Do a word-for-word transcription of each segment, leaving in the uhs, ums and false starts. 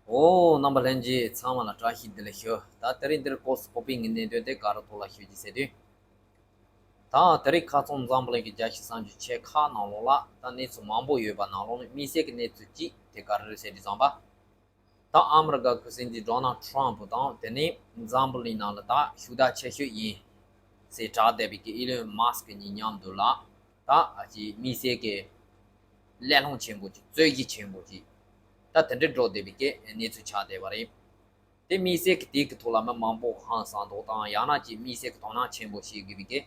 ཨོ། རྣམ་པ་ལྷན་རྒྱས་ཚང་མ་ལ་བཀྲ་ཤིས་བདེ་ལེགས་ཞུ། ད་དེ་རིང་འདིར་སྐོར་སུ་ཕོག་པའི་ངའི་གནད་དོན་དེ་ག་རུ་ཐོག་ལ་ཞུ་རྒྱུ་ཟེར་དུས། ད་དེ་རིང་ཁ་སང་འཛམ་བུ་གླིང་གི་རྒྱལ་སྤྱིའི་གསར་འགྱུར་ཆེ་ཁག་ནང་ལོགས་ལ་ད་གནས་ཚུལ་མང་པོ་ཡོད་པ་ནང་ལོགས་ནས་དམིགས་བསལ་གྱི་གནས་ཚུལ་གཅིག་དེ་ག་རེ་རེད་ཟེར་དུས་ཙམ་པ། ད་ཨ་མི་རི་ཀ་གི་སྲིད་འཛིན་ཌོ་ནལ་ཊམ་ཕུ་དང་དེ་ནས་འཛམ་བུ་གླིང་ནང་ལ་ད་ཤུགས་དྲག་ཆེ་ཤོས་ཡིན་ཟེར་གྲགས་བསྡད་པའི་གི་ཨི་ལོན་མཱ་སི་ཀི་གཉིས་མཉམ་དུ་ལ་ད་ཨ་ཅིག་དམིགས་བསལ་གྱི་གླེང་སློང་ཆེན་པོ་ཅིག་རྩོད་གཞི་ཆེན་པོ་ཅིག་ད་དེ་འདྲ་འགྲོ་བསྡད་པའི་གི་གནས་ཚུལ་ཆགས་བསྡད་པ་རེད། དེ་དམིགས་བསལ་གྱི་དེ་གི་ཐོག་ལ་མི་མང་པོ་ཧང་སང་འདུག་དང་ཡང་ན་ཅིག་དམིགས་བསལ་གྱི་དོ་སྣང་ཆེན་པོ་བྱེད་དགོས་པའི་གི་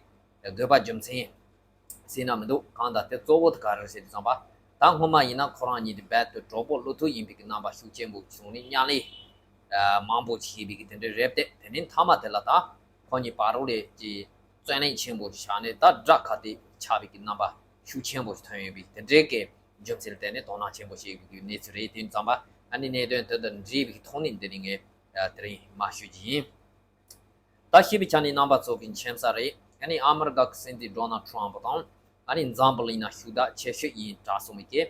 དགོས་པ་རྒྱུ་མཚན་ཟེར་ན་མི་འདུག་གང་ལྟར་དེ་གཙོ་བོ་དེ་ག་རེ་རེད་ཟེར་དུས་ཙམ་པ། ད་སྔོན་མ་ཡིན་ན་ཁོ་རང་གཉིས་དེ་རྦད་དེ་གྲོགས་པོ་བློ་ཐུག་ཡིན་པའི་གི་རྣམ་པ་ཤུགས་ཆེན་པོ་བྱུང་ནས་མཉམ་ལས་མང་པོ་བྱས་པའི་གི་དེ་འདྲ་རེད་དེ། དེ་ནས་མཐའ་མ་དེ་ལ་ད་ཁོ་གཉིས་བར་ལ་ཅིག་རྩོད་གླེང་ཆེན་པོ་ཞིག་བྱས་ནས་ད་དགྲ་ཁ་གཏད་ཆགས་པའི་གི་རྣམ་པ་ཤུགས་ཆེན་པོ་ཞིག་ཐོན་ཡོད་པའི་དེ་འདྲའི་གི་རྒྱུ་མཚན་ལ་བརྟེན་ནས་དོ་སྣང་ཆེན་པོ་བྱེད་དགོས་ཀྱི་གནས་ཚུལ་རེད། དེ་ཙམ་པ་ཨ་ནི་གནད་དོན་དེ་དང་འབྲེལ་བའི་ཐོག་ནས་འདི་ནས་ངས་དེ་རིང་མར་ཞུ་རྒྱུ་ཡིན། ད་ཞུས་པའི་ཆ་ནས་རྣམ་པ་ཚོ་གི་མཁྱེན་གསལ་རེད། ཨ་ནི་ཨ་མི་རི་ཀ་གི་སྲིད་འཛིན་ཌོ་ནལ་ཊམ་ཕུ་དང་ཨ་ནི་འཛམ་བུ་གླིང་ན་ཤུགས་དྲག་ཆེ་ཤོས་ཡིན་གྲགས་སོང་བའི་གི་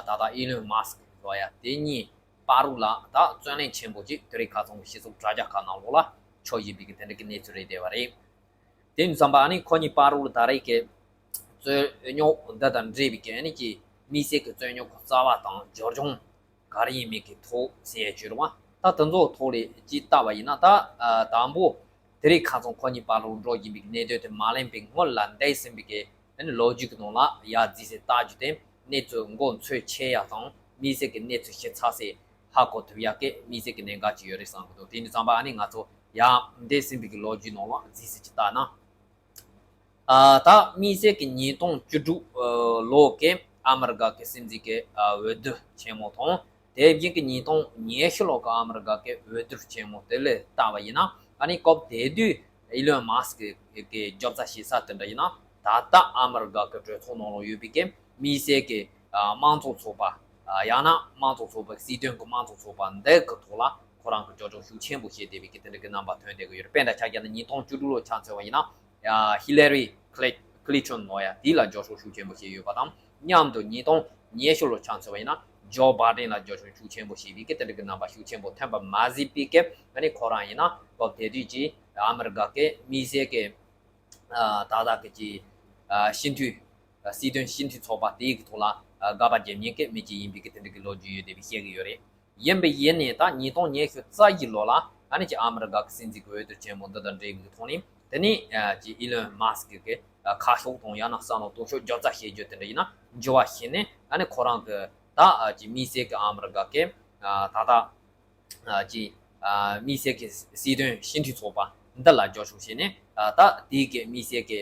ད་ལྟ་ཨི་ལོན་མཱ་སི་ཀི་ལོ་ཡ་དེ་གཉིས་བར་ལ་ད་རྩོད་གླེང་ཆེན་པོ་ཅིག་དེ་རིང་ཁ་སང་གི་སྤྱི་ཚོགས་དྲ་རྒྱ་ཁག་ནང་ལོགས་ལ་ཆགས་ཡོད་པའི་གི་དེ་འདྲ་གི་གནས་ཚུལ་རེད་བསྡད་པ་རེད། དེ་ཙམ་པ་ཨ་ནི་ཁོ་གཉིས་བར་ལ་ད་རེས་ཀྱི་རྩོད་རྙོག་འདི་དང་འབྲེལ་བའི་གི་ཨ་ནི་ཀྱི་དམིགས་བསལ་གྱི་རྩོད་རྙོག་གི་རྩ་བ་དང་རྒྱབ་ལྗོངས་ག་རེ་ཡིན་མིན་གྱི་ཐོག་ཟེར་ཡ་བརྗོད་རོགས། ད་དེ་ཚོ་ཐོག་ལས་ཅིག་བལྟ་བ་ཡིན་ན་ད་དང་པོ་དེ་རིང་ཁ་སང་ཁོ་གཉིས་བར་ལ་འགྲོ་བཞིན་པའི་གནད་དོན་དེ་མ་གླེང་པའི་སྔོན་ལ་འདས་ཟིན་པའི་གི་ཨ་ནི་ལོ་རྒྱུས་ཀྱི་ནང་ལ་ཡར་རྩིས་ཟིན་བལྟ་རྒྱུ་དེ་གནས་ཚུལ་མགོ་ཚོས་ཆེ་ཡ་དང་དམིགས་བསལ་གྱི་གནས་ཚུལ་ཞིབ་ཚགས་སེ་ཧ་གོ་ཐུབ་ཡག་གི་དམིགས་བསལ་གྱི་གནད་འགག་ཅིག་ཡོད་རེད་བསམ་གྱི་འདུག་དེ་ནི་ཙམ་པ་ཨ་ནི་ང་ཚོ་ཡང་འདས་ཟིན་པའི་གི་ལོ་རྒྱུས་ནང་ལ་རྩིས་ཟིན་ཅིག་བལྟ་ན། ཨ་ད་དམིགས་བསལ་གྱི་ཉིས་སྟོང་བཅུ་དྲུག་ལོ་གི་ཨ་མི་རི་ཀ་གི་སྲིད་འཛིན་གྱི་ཨ་འོས་བསྡུ་ཆེན་མོ་དང་དེ་བཞིན་གྱི་ཉིས་སྟོང་ཉི་ཤུ་ལོ་གི་ཨ་མི་རི་ཀ་གི་འོས་བསྡུ་ཆེན་མོ་དེ་ལ་བལྟ་བ་ཡིན་ན་ཨ་ནི་སྐབས་དེ་དུས་ཨི་ལོན་མཱ་སི་ཀི་གི་རྒྱབ་རྩ་བྱེད་ས་དེ་འདྲ་ཡིན་ན་ད་ལྟ་ཨ་མི་རི་ཀ་གི་གྲོས་ཚོགས་ནང་ལ་ཡོད་པའི་གི་དམིགས་བསལ་གྱི་ཨ་དམངས་གཙོ་ཚོགས་པ་ཨ་ཡང་ན་དམངས་གཙོ་ཚོགས་པ་སྲིད་དོན་གྱི་དམངས་གཙོ་ཚོགས་པ་འདི་གི་ཐོག་ལ་ཁོ་རང་གི་རྒྱབ་ལྗོངས་ཤུགས་ཆེན་པོ་བྱས་བསྡད་པའི་གི་དེ་འདྲ་གི་རྣམ་པ་ཐོན་བསྡད་ཀྱི་ཡོད་རེད། དཔེར་ན་ཆ་བཞག་ན་ཉིས་སྟོང་བཅུ་དྲུག་ལོ་ཆ་མཚོན་པ་ཡིན་ན། ཡ་ཧི་ལ་རི་ཁི་ལི་ཁི་ལི་ཊོན་ལོ་ཡ་དེ་ལ་རྒྱབ་སྐྱོར་ཤུགས་ཆེན་པོ་བྱས་ཡོད་པ་དང་མཉམ་དུ་ཉིས་སྟོང་ཉི་ཤུ་ལོ་ཆ་མཚོན་པ་ཡིན་ན་ཇོ་བྷའི་ཌེན་ལ་རྒྱབ་སྐྱོར་ཤུགས་ཆེན་པོ་བྱས་པའི་གི་དེ་འདྲ་གི་རྣམ་པ་ཤུགས་ཆེན་པོ་ཐོན་པ་མ་ཟད་པའི་གི་ཨ་ནི་ཁོ་རང་ཡིན་ན་སྐབས་དེ་དུས་ཀྱི་ཨ་མི་རི་ཀ་གི་དམིགས་བསལ་གི་ཨ་ད་ལྟ་གི་ཀྱི་ཨ་སྤྱི་འཐུས་ཨ་སྲིད་དོན་སྤྱི་འཐུས་ཚོགས་པ་དེའི་གི་ཐོག་ལ་ཨ་དགག་པ་བརྒྱབ་མཁན་གི་མི་གཅིག་ཡིན་པའི་གི་དེ་འདྲ་གི་ལོ་རྒྱུས་ཡོད་བསྡད་པའི་བཤད་གི་ཡོད་རེད། ཡིན་པའི་ཡིན་ནའི་ད་ཉིས་སྟོང་ཉི་ཤུ་རྩ་བཞི་ལོ་ལ་ཨ་ནི་ཀྱི་ཨ་མི་རི་ཀ་གི་སྲིད་འཛིན་གྱི་འོས་བསྡུ་ཆེན་མོ་འདི་དང་འབྲེལ་བའི་ཐོག་ནས་དེ་ནས་ཀྱི་ཨི་ལོན་མཱ་སི་ཀི་གི་ཁ་ཕྱོགས་དང་ཡང་ན་བསམ་བློ་གཏོང་ཕྱོགས་རྒྱབ་རྩ་བྱེད་རྒྱུ་དེ་འདྲ་ཡིན་ན་འགྱུར་བ་ཕྱིན་ནས་ཨ་ནི་ཁོ་རང་གི་ད་ཀྱི་དམིགས་བསལ་གྱི་ཨ་མི་རི་ཀ་གི་ད་ལྟ་ཀྱི་དམིགས་བསལ་གྱི་སྲིད་དོན་སྤྱི་འཐུས་ཚོགས་པ་འདི་ལ་རྒྱབ་སྐྱོར་བྱས་ནས་ད་དེའི་གི་དམིགས་བསལ་གྱི་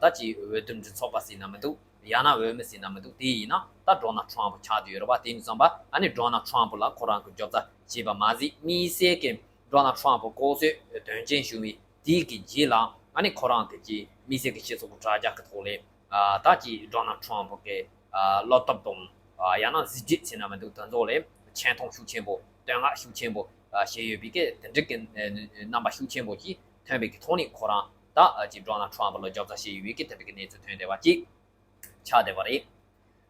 ད་ཀྱི་འོས་བསྡུ་མགྲིན་ཚབ་པ་ཟེར་ན་མི་འདུག་ཡང་ན་འོས་མི་ཟེར་ན་མི་འདུག་དེ་ཡིན་ན་ད་ཌོ་ནལ་ཊམ་ཕུ་ཆགས་བསྡད་ཡོད་རེད་པ། དེ་ཡིན་ཙམ་པ་ཨ་ནི་ཌོ་ནལ་ཊམ་ཕུ་ལ་ཁོ་རང་གི་རྒྱབ་རྩ་བྱས་པ་མ་ཟད་དམིགས་བསལ་གྱི་ཌོ་ནལ་ཊམ་ཕུ་ལྐོག་གསོད་དོན་རྐྱེན་བྱུང་བའི་དེའི་གི་རྗེས་ལ་ཨ་ནི་ཁོ་རང་གི་ཀྱི་དམིགས་བསལ་གྱི་སྤྱི་ཚོགས་དྲ་རྒྱ་གི་ཐོག་ལས་ད་ཀྱི་ཌོ་ནལ་ཊམ་ཕུ་གི་བློ་སྟོབས་དང་ཡང་ན་གཟི་བརྗིད་ཟེར་ན་མི་འདུག་དེ་ཚོ་ལས་ཆེ་མཐོང་ཤུགས་ཆེན་པོ་བསྟོད་བསྔགས་ཤུགས་ཆེན་པོ་བྱས་ཡོད་པའི་གི་དེ་འདྲ་གི་རྣམ་པ་ཤུགས་ཆེན་པོ་ཅིག་ཐོན་པའི་གི་ཐོག་ནས་ཁོ་རང་ད་ཀྱི་ཌོ་ནལ་ཊམ་ཕུ་ལ་རྒྱབ་རྩ་བྱས་ཡོད་པའི་གི་དེ་འདྲ་གི་གནས་ཚུལ་ཐོན་བསྡད་པ་ཅིག་ཆགས་བསྡད་པ་རེད།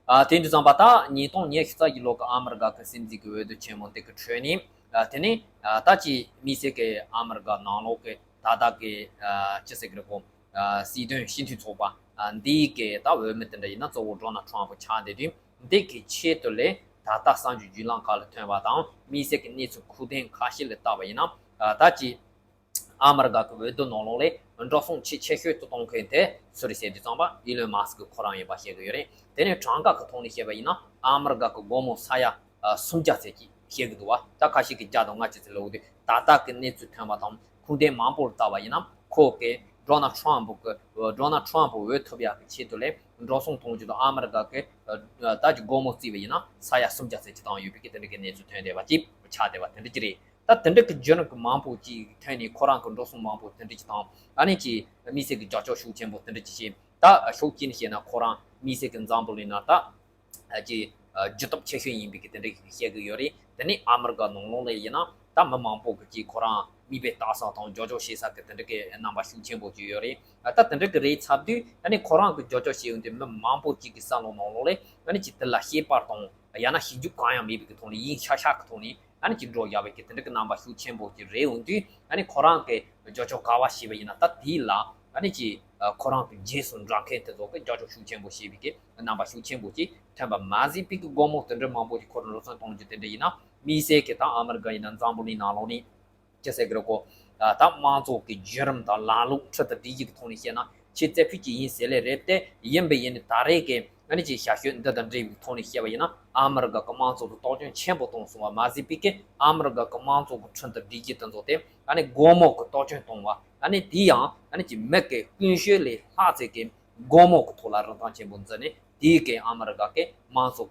ཨ་དེ་འདྲ་ཙམ་པ་ད་ཉིས་སྟོང་ཉི་ཤུ་རྩ་བཞི་ལོ་གི་ཨ་མི་རི་ཀ་གི་སྲིད་འཛིན་གྱི་འོས་བསྡུ་ཆེན་མོ་དེ་གི་ཁྲོད་ནས་ཨ་དེ་ནས་ཨ་ད་ཀྱི་དམིགས་བསལ་གྱི་ཨ་མི་རི་ཀ་ནང་ལོགས་ཀྱི་ད་ལྟ་གི་ཨ་ཅི་ཟེར་གི་རེད་གོ་ཨ་སྲིད་དོན་སྤྱི་འཐུས་ཚོགས་པ་ཨ་འདིའི་གི་ད་འོས་མི་དེ་འདྲ་ཡིན་ན་གཙོ་བོ་ཌོ་ནལ་ཊམ་ཕུ་ཆགས་བསྡད་དུས་འདི་གི་ཆེད་དུ་ལས་ད་ལྟ་གསར་འགྱུར་བརྒྱུད་ལམ་ཁག་ལ་ཐོན་པ་དང་དམིགས་བསལ་གྱི་གནས་ཚུལ་ཁུངས་ལྡན་ཁ་ཤས་ལ་བལྟས་པ་ཡིན་ན་ཨ་ད་ཀྱི་ཨ་མི་རི་ཀ་གི་འོས་བསྡུ་ནང་ལོགས་ལས་འགྲོ་སོང་ཆེས་ཆེ་ཤོས་སུ་གཏོང་མཁན་དེ་སུ་རེད་ཟེར་དུས་ཙམ་པ་ཨི་ལོན་མཱ་སི་ཀི་ཁོ་རང་ཡིན་པ་བཤད་ཀྱི་ཡོད་རེད། དེ་ནས་གྲངས་ཀ་གི་ཐོག་ནས་བཤད་པ་ཡིན་ན་ཨ་མི་རི་ཀ་གི་སྒོར་མོ་ས་ཡ་སུམ་བརྒྱ་ཙམ་ཅིག་བཤད་ཀྱི་འདུག་བ། ད་ཁ་ཤས་ཀྱིས་བརྒྱ་དང་ལྔ་བཅུ་ཙམ་ལབ་ཀྱི་འདུག་ད་ལྟ་གི་གནས་ཚུལ་ཐོན་པ་དང་ཁུངས་ལྡན་མང་པོར་བལྟས་པ་ཡིན་ན་ཁོ་གི་ཌོ་ནལ་ཊམ་ཕུ་གི་ཌོ་ནལ་ཊམ་ཕུ་འོས་ཐོབ་ཡག་གི་ཆེད་དུ་ལས་འགྲོ་སོང་གཏོང་རྒྱུ་དང་ཨ་མི་རི་ཀ་གི་ད་ཀྱི་སྒོར་མོ་བརྩིས་པ་ཡིན་ན་ས་ཡ་སུམ་བརྒྱ་ཙམ་ཅིག་བཏང་ཡོད་པའི་གི་དེ་འདྲ་གི་གནས་ཚུལ་ཐོན་བསྡད་པ་ཅིག་ཆགས་བསྡད་པ་དེ་འདྲ་ཅིག་རེད། ད་དེ་འདྲ་གི་བརྗོད་ན་གི་མང་པོ་ཅིག་ཐོན་ནས་ཁོ་རང་གི་འགྲོ་སོང་མང་པོ་དེ་འདྲ་ཅིག་དང་ཨ་ནི་ཅིག་དམིགས་བསལ་གི་རྒྱབ་སྐྱོར་ཤུགས་ཆེན་པོ་དེ་འདྲ་ཅིག་བྱས། ད་ཤུགས་ཀྱིས་བཤད་ན་ཁོ་རང་དམིགས་བསལ་གི་འཛམ་བུ་གླིང་ན་ད་ཅིག་རྒྱུ་སྟོབས་ཆེ་ཤོས་ཡིན་པའི་གི་དེ་འདྲ་ཞིག་བཤད་གི་ཡོད་རེད། དེ་ནས་ཨ་མི་རི་ཀ་ནང་ལོགས་ལ་ཡིན་ན་ད་མི་མང་པོ་གི་ཅིག་ཁོ་རང་མིག་དཔེ་ལྟ་ས་དང་རྒྱབ་སྐྱོར་བྱེད་ས་གི་དེ་འདྲ་གི་རྣམ་པ་ཤུགས་ཆེན་པོ་ཅིག་ཡོད་རེད། ད་དེ་འདྲ་གི་རེད་ཚར་དུས་ཨ་ནི་ཁོ་རང་གི་རྒྱབ་སྐྱོར་བྱེད་ཡོང་དུས་མི་མང་པོ་ཅིག་གི་བསམ་བློ་ནང་ལོགས་ལ་ཨ་ནི་ཅིག་དེ་ལ་ཤེས་པ་དང་ཡང་ན་ཤེས་རྒྱུ་གང་ཡང་མེད་པའི་གི་ཐོག་ནས་ཡིན་ཤག་ཤག་གི་ཐོག་ནས། ཨ་ནི་ཅིག་འགྲོ་ཡག་པའི་གི་དེ་འདྲ་གི་རྣམ་པ་ཤུགས་ཆེན་པོ་ཅིག་རེད། འོན་དུས་ཨ་ནི་ཁོ་རང་གི་རྒྱབ་ཕྱོགས་ག་བ་ཞེས་པ་ཡིན་ན། ད་དེའི་ལ་ཨ་ནི་ཅིག་ཁོ་རང་གི་རྗེས་སུ་འབྲང་མཁན་དེ་ཚོ་གི་རྒྱབ་ཕྱོགས་ཤུགས་ཆེན་པོ་ཞེས་པའི་གི་རྣམ་པ་ཤུགས་ཆེན་པོ་ཅིག་ཐོན་པ་མ་ཟད་པའི་གི་སྒོར་མོ་དེ་འདྲ་མང་པོ་ཅིག་ཁོ་རང་འགྲོ་སོང་གཏོང་རྒྱུ་དེ་འདྲ་ཡིན་ན། དམིགས་བསལ་གྱི་ད་ཨ་མི་རི་ཀ་ཡིན་ན་འཛམ་བུ་གླིང་ནང་ལོགས་ནས་ཅི་ཟེར་གི་རེད་གོ། ད་དམངས་གཙོ་གི་བརྒྱུད་རིམ་དང་ལམ་ལུགས་ཁྲིམས་དང་སྒྲིག་གཞི་གི་ཐོག་ནས་བཤད་ན་ཆེས་རྩ་ཕུད་ཅིག་ཡིན་ཟེར་ལེ་རེད་དེ། ཡིན་པ་ཡིན་ནའི་ད་རེས་ཀྱི་ཨ་ནི་ཅིག་ཞབས་ཞུ་འདི་དང་འབྲེལ་བའི་ཐོག་ནས་བཤད་པ་ཡིན་ན། ཨ་མི་རི་ཀ་གི་དམངས་གཙོ་དེ་གཏོར་སྐྱོན་ཆེན་པོ་བཏང་སོང་བ་མ་ཟད་པའི་གི་ཨ་མི་རི་ཀ་གི་དམངས་གཙོ་གི་ཁྲིམས་དང་སྒྲིག་གཞི་དེ་ཚོ་དེ་ཨ་ནི་སྒོར་མོ་གི་གཏོར་སྐྱོན་བཏང་བ། ཨ་ནི་དེ་ཡང་ཨ་ནི་ཅིག་མི་གི་ཀུན་སྤྱོད་ལས་ལྷག་ཚད་ཀྱི་སྒོར་མོ་གི་ཐོག་ལ་རིན་ཐང་ཆེན་པོ་འཛིན་ནས། དེའི་གི་ཨ་མི་རི་ཀ་གི་དམངས་གཙོ་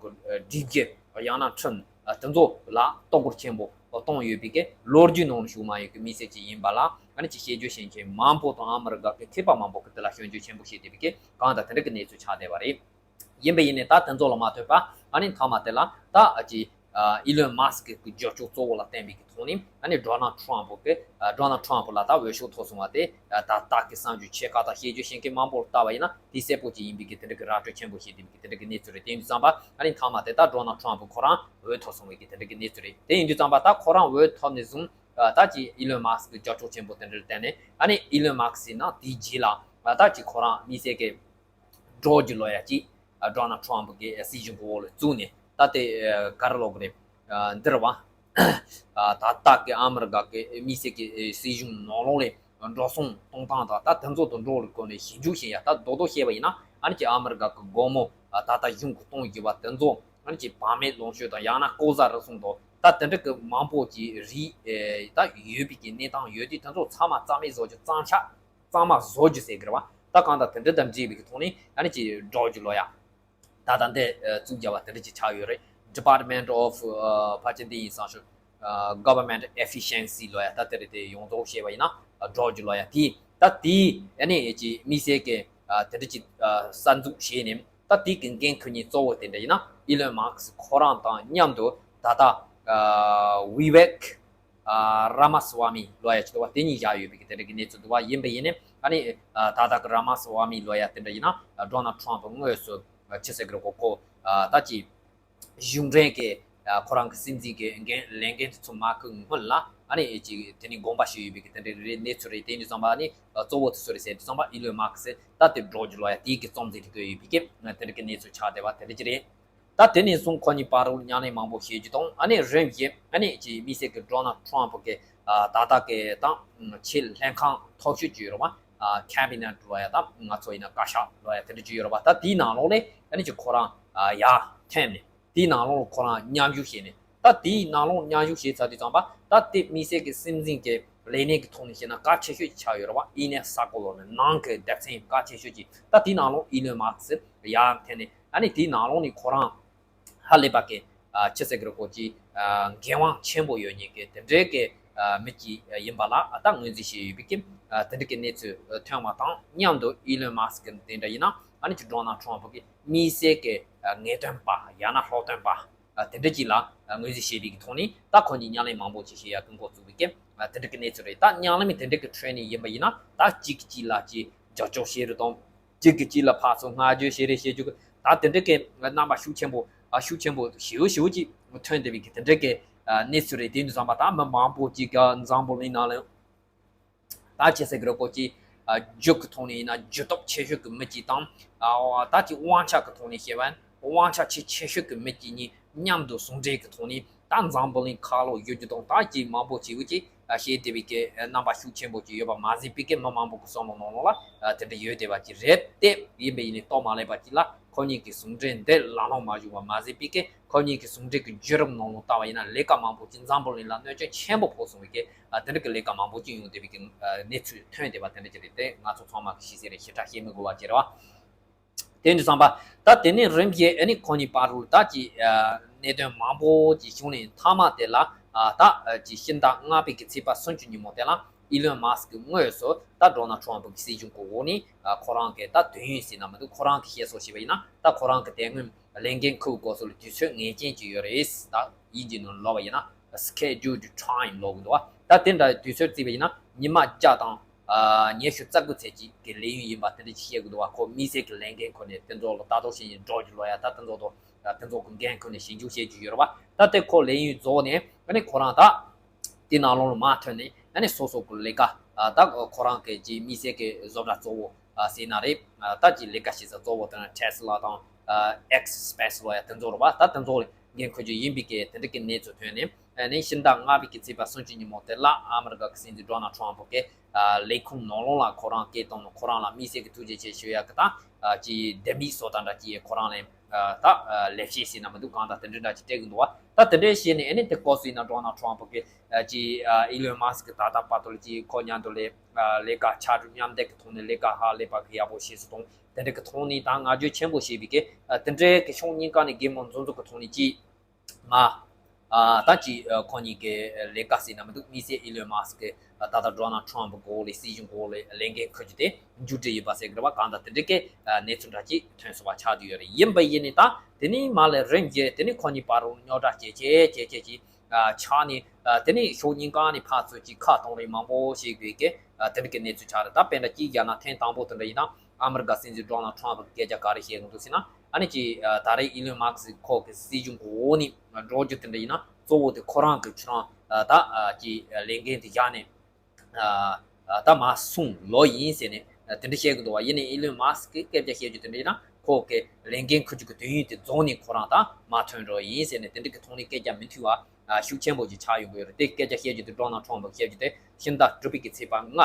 གི་སྒྲིག་གཞི་ཡང་ན་ཁྲིམས་དེ་ཚོ་ལ་གཏོར་རྒོལ་ཆེན་པོ་གཏོང་ཡོད་པའི་གི་ལོ་རྒྱུས་ནང་ལ་བྱུང་མ་ཡོད་གི་དམིགས་བསལ་ཅིག་ཡིན་པ་ལ། ཨ་ནི་ཅིག་བཤད་རྒྱུ་ཤེས་མཁན་མང་པོ་དང་ཨ་མི་རི་ཀ་གི་མཁས་པ་མང་པོ་གི་དེ་ལ་སྐྱོན་བརྗོད་ཆེན་པོ་བྱས་བསྡད་པའི་གི་གང་ལྟར་དེ་འདྲ་གི་གནས་ཚུལ་ཆགས་བསྡད་པ་རེད། ཡིན་པ་ཡིན་ནའི་ད་དེ་ཚོ་ལ་མ་ལྟོས་པ་ཨ་ནི་མཐའ་མ་དེ་ལ་ད་ཅིག་ཨི་ལོན་མཱ་སི་ཀི་གི་རྒྱབ་སྐྱོར་གཙོ་བོ་ལ་བརྟེན་པའི་གི་ཐོག་ནས། ཨ་ནི་ཌོ་ནལ་ཊམ་ཕུ་གི་ཨ་ཌོ་ནལ་ཊམ་ཕུ་ལ་ད་འོས་ཤོག་ཐོབ་སོང་བ་དེ། ཨ་ད་ལྟ་གི་གསར་འགྱུར་ཆེ་ཁག་དང་བཤད་རྒྱུ་ཤེས་མཁན་མང་པོར་ལྟ་བ་ཡིན་ན་དེ་གསལ་པོ་ཅིག་ཡིན་པའི་གི་དེ་འདྲ་གི་ར་སྤྲོད་ཆེན་པོ་བྱས་བསྡད་པའི་གི་དེ་འདྲ་གི་གནས་ཚུལ་རེད། དེ་ཡིན་དུས་ཙམ་པ་ཨ་ནི་མཐའ་མ་དེ་ད་ཌོ་ནལ་ཊམ་ཕུ་ཁོ་རང་འོས་ཐོབ་སོང་བའི་གི་དེ་འདྲ་གི་གནས་ཚུལ་རེད། དེ་ཡིན་དུས་ཙམ་པ་ད་ཁོ་རང་འོས་ཐོབ་ནས་བཟུང་ཨ་ད་ཅིག་ཨི་ལོན་མཱ་སི་ཀི་རྒྱབ་སྐྱོར་ཆེན་པོ་དེ་འདྲར་བརྟེན་ནས། ཨ་ནི་ཨི་ལོན་མཱ་སི་ཀི་ཡིན་ན་དེའི་རྗེས་ལ་ཨ་ད་ཅིག་ཁོ་རང་དམིགས་བསལ་གི་ཌོ་ཇི་ལོ་ཡར་གྱིས་ཌོ་ནལ་ཊམ་ཕུ་གི་སྲིད་གཞུང་གི་འོག་ལ་བཙུགས་ནས། ད་དེ་ག་རེ་ལབ་དགོས་རེད། འདིར་བ་ད་ལྟ་གི་ཨ་མི་རི་ཀ་གི་དམིགས་བསལ་གྱི་སྲིད་གཞུང་ནང་ལོགས་ལ་འགྲོ་སོང་གཏོང་སྟངས་དང་ད་དེ་ཚོ་དང་འབྲེལ་བའི་སྐོར་ནས་ཞིབ་འཇུག་བྱེད་ཡ། ད་རྡོག་རྡོག་བཤད་པ་ཡིན་ན་ཨ་ནི་ཅིག་ཨ་མི་རི་ཀ་གི་སྒོར་མོ་ད་ལྟ་གཞུང་གིས་གཏོང་བཞིན་པ་དེ་ཚོ་ཨ་ནི་ཅིག་བག་མེད་ལོངས་སྤྱོད་དང་ཡང་ན་ལྐོག་ཟ་རུལ་སུངས་དང་ད་དེ་འདྲ་གི་མང་པོ་ཅིག་རིགས་ད་ཡོད་པའི་གི་གནས་སྟངས་ཡོད་དུས། དེ་ཚོ་ཚང་མ་རྩ་མེད་བཟོ་རྒྱུ་གཙང་ཆག་གཙང་མ་བཟོ་རྒྱུ་ཟེར་གི་རེད་བ། ད་གང་ལྟར་དེ་འདྲ་དང་འབྲེལ་བའི་གི་ཐོག་ནས་ཨ་ནི་ཅིག་ཌོ་ཇི་ལོ་ཡར་ད་ལྟ་འདི་བཙུགས་རྒྱབ་པ་དེ་འདྲ་ཅིག་ཆགས་ཡོད་རེད། Department of ཕལ་ཆེར་འདི་ཡིན་བསམ་ཞུ། Government Efficiency ལོ་ཡར་ད་དེ་རེད། དེ་ཡོངས་རྫོགས་བཤད་པ་ཡིན་ན་ཌོ་ཇི་ལོ་ཡར་དེ་ད་དེ་ཨ་ནི་ཅིག་དམིགས་བསལ་གི་དེ་འདྲ་ཅིག་གསར་འཛུགས་བྱས་ནས། ད་དེ་གི་འགན་འཁུར་མཁན་གཙོ་བོ་དེ་འདྲ་ཡིན་ན་ཨི་ལོན་མཱ་སི་ཁོ་རང་དང་མཉམ་དུ་ད་ལྟ་ཝི་ཝེག་ར་མ་སི་ཝ་མི་ལོ་ཡར་ཅིག་འདུག་བ། དེ་གཉིས་བཞག་ཡོད་པའི་གི་དེ་འདྲ་གི་གནས་ཚུལ་འདུག་བ། ཡིན་པ་ཡིན་ནའི་ཨ་ནི་ད་ལྟ་གི་ར་མ་སི་ཝ་མི་ལོ་ཡར་དེ་འདྲ་ཡིན་ན་ཌོ་ནལ་ཊམ་ཕུ་དངོས་སུ་ཅི་ཟེར་གི་རེད་གོ། ཁོ་ད་ཅིག་གཞུང་འབྲེལ་གི་ཁོ་རང་གི་སྲིད་འཛིན་གི་འགན་ལས་འགན་དེ་ཚོ་མ་འཁུར་སྔོན་ལ་ཨ་ནི་ཅིག་དེ་ནི་དགོངས་པ་ཞུས་ཡོད་པའི་གི་དེ་འདྲ་རེད། གནས་ཚུལ་རེད། དེ་ཡིན་དུས་ཙམ་པ་ཨ་ནི་གཙོ་བོ་དེ་སུ་རེད་ཟེར་དུས་ཙམ་པ་ཨི་ལོན་མཱ་སི་ཀི་ད་དེ་ཌོ་ཇི་ལོ་ཡར་དེའི་གི་རྩོམ་འཛིན་དེ་བཀོད་ཡོད་པའི་གི་དེ་འདྲ་གི་གནས་ཚུལ་ཆགས་བསྡད་པ་དེ་འདྲ་ཅིག་རེད། ད་དེ་ནས་བཟུང་ཁོ་གཉིས་བར་དུ་མཉམ་ལས་མང་པོ་བྱེད་རྒྱུ་དང་། ཨ་ནི་རིམ་བཞིན་ཨ་ནི་ཅིག་དམིགས་བསལ་གྱི་ཌོ་ནལ་ཊམ་ཕུ་གི་ད་ལྟ་གི་དང་ཆེས་ལྷན་ཁང་མཐོ་ཤོས་ཅིག་ཡོད་རེད་བ། ཁེ་བི་ནེཊ་ལོ་ཡར་དང་ང་ཚོ་ཡིན་ན་བཀའ་ཤག་ལོ་ཡར་དེ་འདྲ་ཅིག་ཡོད་རེད་བ། ད་དེའི་ནང་ལོགས་ལ་ཨ་ནི་ཅིག་ཁོ་རང་ཡར་འཐེན་ནས་དེའི་ནང་ལོགས་ཁོ་རང་མཉམ་ཞུགས་བྱས་ནས། ད་དེའི་ནང་ལོགས་མཉམ་ཞུགས་བྱས་ཚར་དུས་ཙམ་པ་ད་དེ་དམིགས་བསལ་གྱི་སྲིད་འཛིན་གྱི་ལས་གནས་ཀྱི་ཐོག་ནས་བཤད་ན་གལ་ཆེ་ཤོས་ཅིག་ཆགས་ཡོད་རེད་བ། ཨི་ནེ་ས་ཀོ་ལོ་ནི་ནང་གི་སྡེ་ཚན་གལ་ཆེ་ཤོས་ཅིག་ད་དེའི་ནང་ལོགས་ཨི་ལོན་མཱ་སི་ཡར་འཐེན་ནས། ཨ་ནི་དེའི་ནང་ལོགས་ནས་ཁོ་རང་ཧ་ལས་པ་གི་ཨ་ཅི་ཟེར་གི་རེད་གོ། ཅིག་ཨ་འགན་དབང་ཆེན་པོ་ཡོད་མཁན་གི་དེ་འདྲའི་གི་ཨ་མི་ཅིག་ཡིན་པ་ལ་ཨ་ད་ངོས་འཛིན་བྱས་ཡོད་པའི་གི་ཨ་དེ་འདྲ་གི་གནས་ཚུལ་ཐོན་པ་དང་མཉམ་དུ་ཨི་ལོན་མཱ་སི་ཀི་དེ་འདྲ་ཡིན་ན་ཨ་ནི་ཅིག་ཌོ་ནལ་ཊམ་ཕུ་གི་དམིགས་བསལ་གི་ཨ་ངེས་སྟོན་པ་ཡང་ན་སློབ་སྟོན་པ་ཨ་དེ་འདྲ་ཅིག་ལ་ཨ་ངོས་འཛིན་བྱས་པའི་གི་ཐོག་ནས། ད་ཁོ་གཉིས་མཉམ་ལས་མང་པོ་ཅིག་བྱེད་ཡ་ཀུན་འགོ་བཙུགས་པའི་གི་ཨ་དེ་འདྲ་གི་གནས་ཚུལ་རེད། ད་མཉམ་ལས་མི་དེ་འདྲ་གི་ཁྲོད་ནས་ཡིན་པ་ཡིན་ན་ད་གཅིག་གིས་གཅིག་ལ་ཅིག་རྒྱབ་སྐྱོར་བྱེད་རེས་དང་། གཅིག་གིས་གཅིག་ལ་ཕར་ཚུར་བསྔགས་བརྗོད་བྱེད་རེས་བྱེད་རྒྱུ་གི་ད་དེ་འདྲ་གི་རྣམ་པ་ཤུགས་ཆེན་པོ་ཨ་ཤུགས་ཆེན་པོ་ཞེ་པོ་ཞེ་པོ་ཅིག་ཐོན་བསྡད་པའི་གི་དེ་འདྲ་གི་ཨ་གནས་ཚུལ་རེད། དེ་ཡིན་དུས་ཙམ་པ་ད་མི་མང་པོ་ཅིག་ག་འཛམ་བུ་གླིང་ནང་ལ་ད་ཅི་ཟེར་གི་རེད་གོ། ཅིག་ཨ་རྒྱུ་གི་ཐོག་ནས་ཡིན་ན་རྒྱུ་སྟོབས་ཆེ་ཤོས་ཀྱི་མི་གཅིག་དང་། ཨ་ད་ཅིག་དབང་ཆ་གི་ཐོག་ནས་བཤད་པ་ན་དབང་ཆ་ཆེས་ཆེ་ཤོས་ཀྱི་མི་གཅིག་གཉིས་མཉམ་དུ་ཟུང་འབྲེལ་གྱི་ཐོག་ནས་ད་འཛམ་བུ་གླིང་ཁ་ལོ་བསྒྱུར་རྒྱུ་དང་། ད་ཅིག་མང་པོ་བྱེད་དགོས་ཀྱི་ཨ་བཤད་བསྡད་པའི་གི་རྣམ་པ་ཤུགས་ཆེན་པོ་ཅིག་ཡོད་པ་མ་ཟད་པའི་གི་མི་མང་པོ་གི་བསམ་བློ་ནང་ལོགས་ལ་ཨ་དེ་འདྲ་ཡོད་བསྡད་པ་ཅིག་རེད་དེ། ཡིན་པ་ཡིན་ནའི་ལྟོ་མ་ལེགས་པ་ཅིག་ལ་ཁོ་གཉིས་ཀྱི་ཟུང་འབྲེལ་འདི་ལམ་ལྷོང་མ་བྱུང་བ་མ་ཟད་པའི་གི་ཁོ་གཉིས་ཀྱི་ཟུང་འབྲེལ་གྱི་བརྒྱུད་རིམ་ནང་ལོགས་ལྟ་བ་ཡིན་ན་ལས་ཀ་མང་པོ་ཅིག་འཛམ་བུ་གླིང་ལ་གནོད་སྐྱོན་ཆེན་པོ་ཕོག་སོང་བའི་གི་ཨ་དེ་འདྲ་གི་ལས་ཀ་མང་པོ་ཅིག་ཡོང་བསྡད་པའི་གི་ཨ་གནས་ཚུལ་ཐོན་བསྡད་པ་དེ་འདྲ་ཅིག་རེད། དེ་ང་ཚོ་ཚང་མ་གི་ཤེས་གསལ་རེད། ཞེ་དྲག་བཤད་མི་དགོས་པ་ཅིག་རེད་བ། དེ་འདྲ་བསམ་པ་ད་དེ་ནས་རིམ་བཞིན་ཨ་ནི་ཁོ་གཉིས་བར་དུ་ད་ཅིག་ཨ་གནད་དོན་མང་པོ་ཅིག་བྱུང་ནས་མཐའ་མ་དེ་ལ་ཨ་ད་ཨ་ཅིག་ཕྱི་ཟླ་ལྔ་པའི་གི་ཚེས་པ་སུམ་ཅུ་ཉིན་མོ་དེ་ལ་ཨི་ལོན་མཱ་སི་ཀི་དངོས་སུ་ད་ཌོ་ནལ་ཊམ་ཕུ་གི་སྲིད་གཞུང་གི་འོག་ནས་ཨ་ཁོ་རང་གི་ད་དུས་ཡུན་ཟིན་ན་མི་འདུག་ཁོ་རང་གི་བཤད་སྲོལ་བྱས་པ་ཡིན་ན་ད་ཁོ་རང་གི་དེ་སྔོན་ལས་འགན་འཁུར་དགོས་སྲོལ་དུས་ཚོད་ངེས་ཅན་ཅིག་ཡོད་རེད། ད་དབྱིན་ཇིའི་ནང་ལབ་པ་ཡིན་ན་Scheduled Time ལབ་གི་འདུག་ད་དེ་འདྲ་དུས་ཚོད་བརྩིས་པ་ཡིན་ན་ཉི་མ་བརྒྱ་དང་ཨ་ཉི་ཤུ་རྩ་དགུ་ཚེས་གཅིག་གི་ལས་ཡུན་ཡིན་པ་དེ་འདྲ་ཅིག་བཤད་གི་འདུག་བ། ཁོ་དམིགས་བསལ་གྱི་ལས་འགན་ཁུར་ནས་དེ་ཚོ་ལ་ད་དུང་ཞིག་ཡིན་ཌོ་ཇི་ལོ་ཡར་ད་དེ་ཚོ་དང་དེ་ཚོ་གི་འགན་ཁུར་ནས་ཞིབ་འཇུག་བྱེད་རྒྱུ་ཡོད་རེད་བ། ད་དེ་ཁོ་ལས་ཡུན་རྫོགས་ནས་ ཨ་ནི་ཁོ་རང་ད་དེ་ནང་ལོགས་ལ་མར་ཐོན་ནས་ཨ་ནི་སོ་སོ་གི་ལས་ཀ་ད་ཁོ་རང་གི་ཅིག་དམིགས་བསལ་གྱི་བཟོ་གྲྭ་གཙོ་བོ་ཟེར་ན་རེད། ད་ཅིག་ལས་ཀ་བྱེད་ས་གཙོ་བོ་དེ་ནི་ཊེ་སི་ལ་དང་ཨེག་སི་པེ་སི་ལ་ཡ་དེ་ཚོ་རེད་པ། ད་དེ་ཚོ་ལ་འགན་འཁུར་རྒྱུ་ཡིན་པའི་གི་དེ་འདྲ་གི་གནས་ཚུལ་ཐོན་ནས་ཨ་ནི་ཕྱི་ཟླ་ལྔ་པའི་གི་ཚེས་པ་སུམ་ཅུ་ཉིན་མོ་དེ་ལ་ཨ་མི་རི་ཀ་གི་སྲིད་འཛིན་ཌོ་ནལ་ཊམ་ཕ་གི་ལས་ཁུངས་ནང་ལོགས་ལ་ཁོ་རང་སྐད་བཏང་ནས་ཁོ་རང་ལ་དམིགས་བསལ་གྱི་ཐུགས་རྗེ་ཆེ་ཞུ་ཡག་གི་ད་ཅིག་ལྡེ་མིག་བཟོ་སྟངས་འདྲ་ཅིག་ཁོ་རང་ལ་ད་ལེགས་བཤད་ཟེར་ན་མི་འདུག་གང་ལྟར་དེ་འདྲ་འདྲ་ཅིག་སྤྲད་གི་འདུག་བ། ད་དེ་འདྲ་བྱས་ནས་ཨ་ནི་དེ་སྐབས་སུ་ཡིན་ན་ཌོ་ནལ་ཊམ་ཕ་གི་ཅིག་ཨི་ལོན་མཱ་སི་ཀི་ད་ལྟ་བར་དུ་ལ་ཅིག་ཁོ་མཉམ་དུ་ལས་ལས་ཀ་ཕྱག་སྒྲུབ་མཉམ་འདེགས་ཀྱི་ཐོག་ནས་ལས་ཀ་ཧ་ལས་པ་གི་ཡག་པོ་བྱས་སོང་དང་དེ་འདྲ་གི་ཐོག་ནས་ད་བསྔགས་བརྗོད་ཆེན་པོ་བྱས་པའི་གི་དེ་འདྲའི་གི་ཕྱོགས་གཉིས་ཀ་ནས་གད་མོ་མཛུབ་མཛུབ་ཀྱི་ཐོག་ནས་ཅིག་ང་ཨ་ད་ཅིག་ཨ་ཁོ་གཉིས་ཀྱི་ལས་ཀ་ཟེར་ན་མི་འདུག་དམིགས་བསལ་ཨི་ལོན་མཱ་སི་ཀི་ད་ལྟ་ཌོ་ནལ་ཊམ་ཕ་གི་འོག་ལ་སྲིད་གཞུང་གི་འོག་ལ་ལས་འགན་འཁུར་རྒྱུ་དེ་མཇུག་སྒྲིལ་ཡོད་པ་ཟེར་གི་རེད་པ། གང་ལྟར་དེ་འདྲའི་གི་གནས་ཚུལ་འདྲ་ཅིག་ཐོན་སོང་བ་ཆགས་བསྡད་ཡོད་རེད། ཡིན་པ་ཡིན་ནའི་ད་དེ་ནས་མར་ལས་རིམ་གྱིས་དེ་ནས་ཁོ་གཉིས་བར་རུ་རྙོག་དྲ་བྱས་བྱས་བྱས་བྱས་ཅིག་ཆགས་ནས་དེ་ནས་ཕྱོགས་གཉིས་ཀ་ནས་ཕར་ཚུར་ཅིག་ཁ་གཏོང་རེས་མང་པོ་བྱེད་དགོས་གི་དེ་འདྲ་གི་གནས་ཚུལ་ཆགས་རེད། ད་དཔེར་ན་ཅིག་བཞག་ན་ཐེངས་དང་པོ་དེ་འདྲ་ཡིན་ན་ཨ་མི་རི་ཀ་སྲིད་འཛིན་ཌོ་ནལ་ཊམ་ཕ་གི་སྐད་ཆ་ག་རེ་བཤད་གི་འདུག་ཟེར་ན། ཨ་ནི་ཅིག་ད་རེས་ཨི་ལོན་མཱ་སི་ཀི་ཁོ་གི་སྲིད་གཞུང་གི་འོག་ནས་འགྲོ་རྒྱུ་དེ་འདྲ་ཡིན་ན་གཙོ་བོ་དེ་ཁོ་རང་གི་ཁྱོད་རང་ད་ཅིག་ལས་འགན་དེ་བཞག་ནས་ད་མར་སོང་ལོག་ཡིན་ཟེར་ནས་དེ་འདྲ་བཤད་གི་འདུག་བ། ཡིན་ནའི་ཨི་ལོན་མཱ་སི་ཀི་སྐད་ཆ་བཤད་རྒྱུ་དེ་འདྲ་ཡིན་ན་ཁོ་གི་ལས་འགན་འཁུར་རྒྱུ་གི་དུས་ཡུན་དེ་རྫོགས་ནས་ཁོ་རང་ད་མར་ཐོན་འགྲོ་ཡིན་ཟེར་ནས་དེ་འདྲ་གི་ཐོག་ནས་སྐད་ཆ་མི་མཐུན་པ་ཤུགས་ཆེན་པོ་ཅིག་ཆགས་ཡོང་གི་ཡོད་རེད། དེ་སྐད་ཆ་བཤད་རྒྱུ་དེ་ཌོ་ནལ་ཊམ་ཕ་གི་བཤད་རྒྱུ་དེ་ཕྱི་ཟླ་དྲུག་པའི་གི་ཚེས་པ་ལྔ་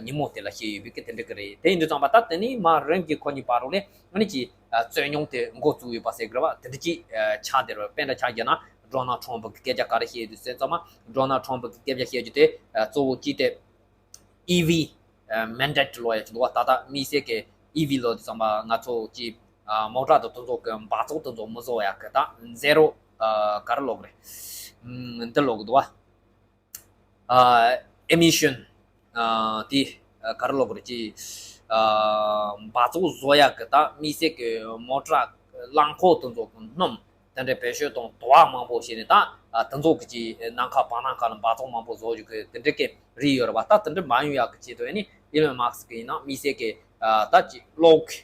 ཉིན་མོ་དེ་ལ་བཤད་ཡོད་པའི་གི་དེ་འདྲ་གི་རེད། དེ་ཡིན་དུས་ཙམ་པ་ད་དེ་ནས་མར་རིམ་གྱིས་ཁོ་གཉིས་བར་རུ་ལས་ཨ་ནི་ཅིག་ཨ་རྩོད་རྙོག་དེ་འགོ་བཙུགས་ཡོད་པ་ཟེར་གི་རེད་བ། དེ་འདྲ་ཅིག་ཨ་ཆགས་བསྡད་རེད། དཔེར་ན་ཆ་བཞག་ན་ཌོ་ནལ་ཊམ་ཕ་གི་སྐད་ཆ་ག་རེ་བཤད་ཡོད་དུས་ཟེར་ཙམ་པ་ཌོ་ནལ་ཊམ་ཕ་གི་སྐད་ཆ་བཤད་རྒྱུ་དེ་ཨ་གཙོ་བོ་གཅིག་དེ་ཨི་ཝི་ཨ་མན་ཌེཊ་ལབ་ཡག་ཅིག་འདུག་བ། ད་ལྟ་དམིགས་བསལ་གི་ཨི་ཝི་ལབ་དུས་ཙམ་པ་ང་ཚོ་ཅིག་ཨ་མོ་ཊ་དང་དེ་ཚོ་གི་འབག་བཙོག་དེ་ཚོ་མི་བཟོ་ཡག་གི་ད་ཛེ་རོ་ཨ་ག་རེ་ལབ་དགོས་རེད། ཨམ་འདི་ལབ་གི་འདུག་བ། ཨ་ཨི་མི་ཤན་ཨ་དེ་ཨ་ག་རེ་ལབ་དགོས་རེད། ཅིག་ཨ་འབག་བཙོག་བཟོ་ཡག་གི་ད་དམིགས་བསལ་གི་མོ་ཊ་རླངས་འཁོར་དེ་ཚོ་གི་སྣུམ་དེ་འདྲའི་བེད་སྤྱོད་དང་དུ་བ་མང་པོ་བྱས་ནས་ད་ཨ་དེ་ཚོ་གི་ཅིག་ནམ་མཁའ་བར་སྣང་ཁ་ལ་འབག་བཙོག་མང་པོ་བཟོ་རྒྱུ་གི་དེ་འདྲ་གི་རིགས་ཡོད་རེད་བ། ད་དེ་འདྲ་མ་ཡོང་ཡག་གི་ཆེད་དུ་ཨ་ནི་ཨི་ལོན་མཱ་སི་ཀི་ཡིན་ན་དམིགས་བསལ་གི་ཨ་ད་ཅིག་གློག་གི་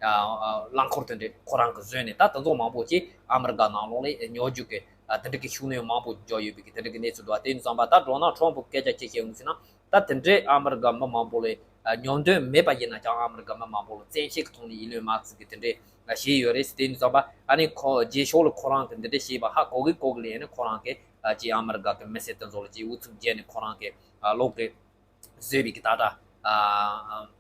ཨ་ཨ་རླངས་འཁོར་དེ་འདྲ་ཁོ་རང་གིས་བཟོས་ནས་ད་དེ་ཚོ་མང་པོ་ཅིག་ཨ་མི་རི་ཀ་ནང་ལོགས་ལ་ཉོ་རྒྱུ་གི་ཨ་དེ་འདྲ་གི་ཤུགས་སྣོན་མང་པོ་འཇོག་ཡོད་པའི་གི་དེ་འདྲ་གི་གནས་ཚུལ་འདུག་བ། དེ་ཡིན་ཙམ་པ་ད་ཌོ་ནལ་ཊམ་ཕ་གི་སྐད་ཆ་ཅིག་བཤད་ཡོང་ཟེར་ན་ད་དེ་འདྲའི་ཨ་མི་རི་ཀ་མི་མང་པོ་ལ་ཨ་ཉོ་འདོད་མེད་པ་ཡིན་ན་ཀྱང་ཨ་མི་རི་ཀ་མི་མང་པོ་ལ་བཙན་ཤེད་ཀྱི་ཐོག་ནས་ཨི་ལོན་མཱ་སི་ཀི་གིས་དེ་འདྲ་ཨ་བྱས་ཡོད་རེད། དེ་ཡིན་ཙམ་པ་ཨ་ནི་ཁོ་རྗེས་ཕྱོགས་ལ་ཁོ་རང་གིས་འདི་འདྲ་བྱས་པ་ཧ་གོ་གི་གོ་གི་ལས་ཨ་ནི་ཁོ་རང་གིས་ཨ་ཅིག་ཨ་མི་རི་ཀ་གི་མི་སེར་དེ་ཚོ་ལ་ཅིག་ཨུ་ཚུགས་བརྒྱབ་ནས་ཁོ་རང་གིས་ཨ་གློག་གི་བཟོས་པའི་གི་ད་ལྟ་ཨ་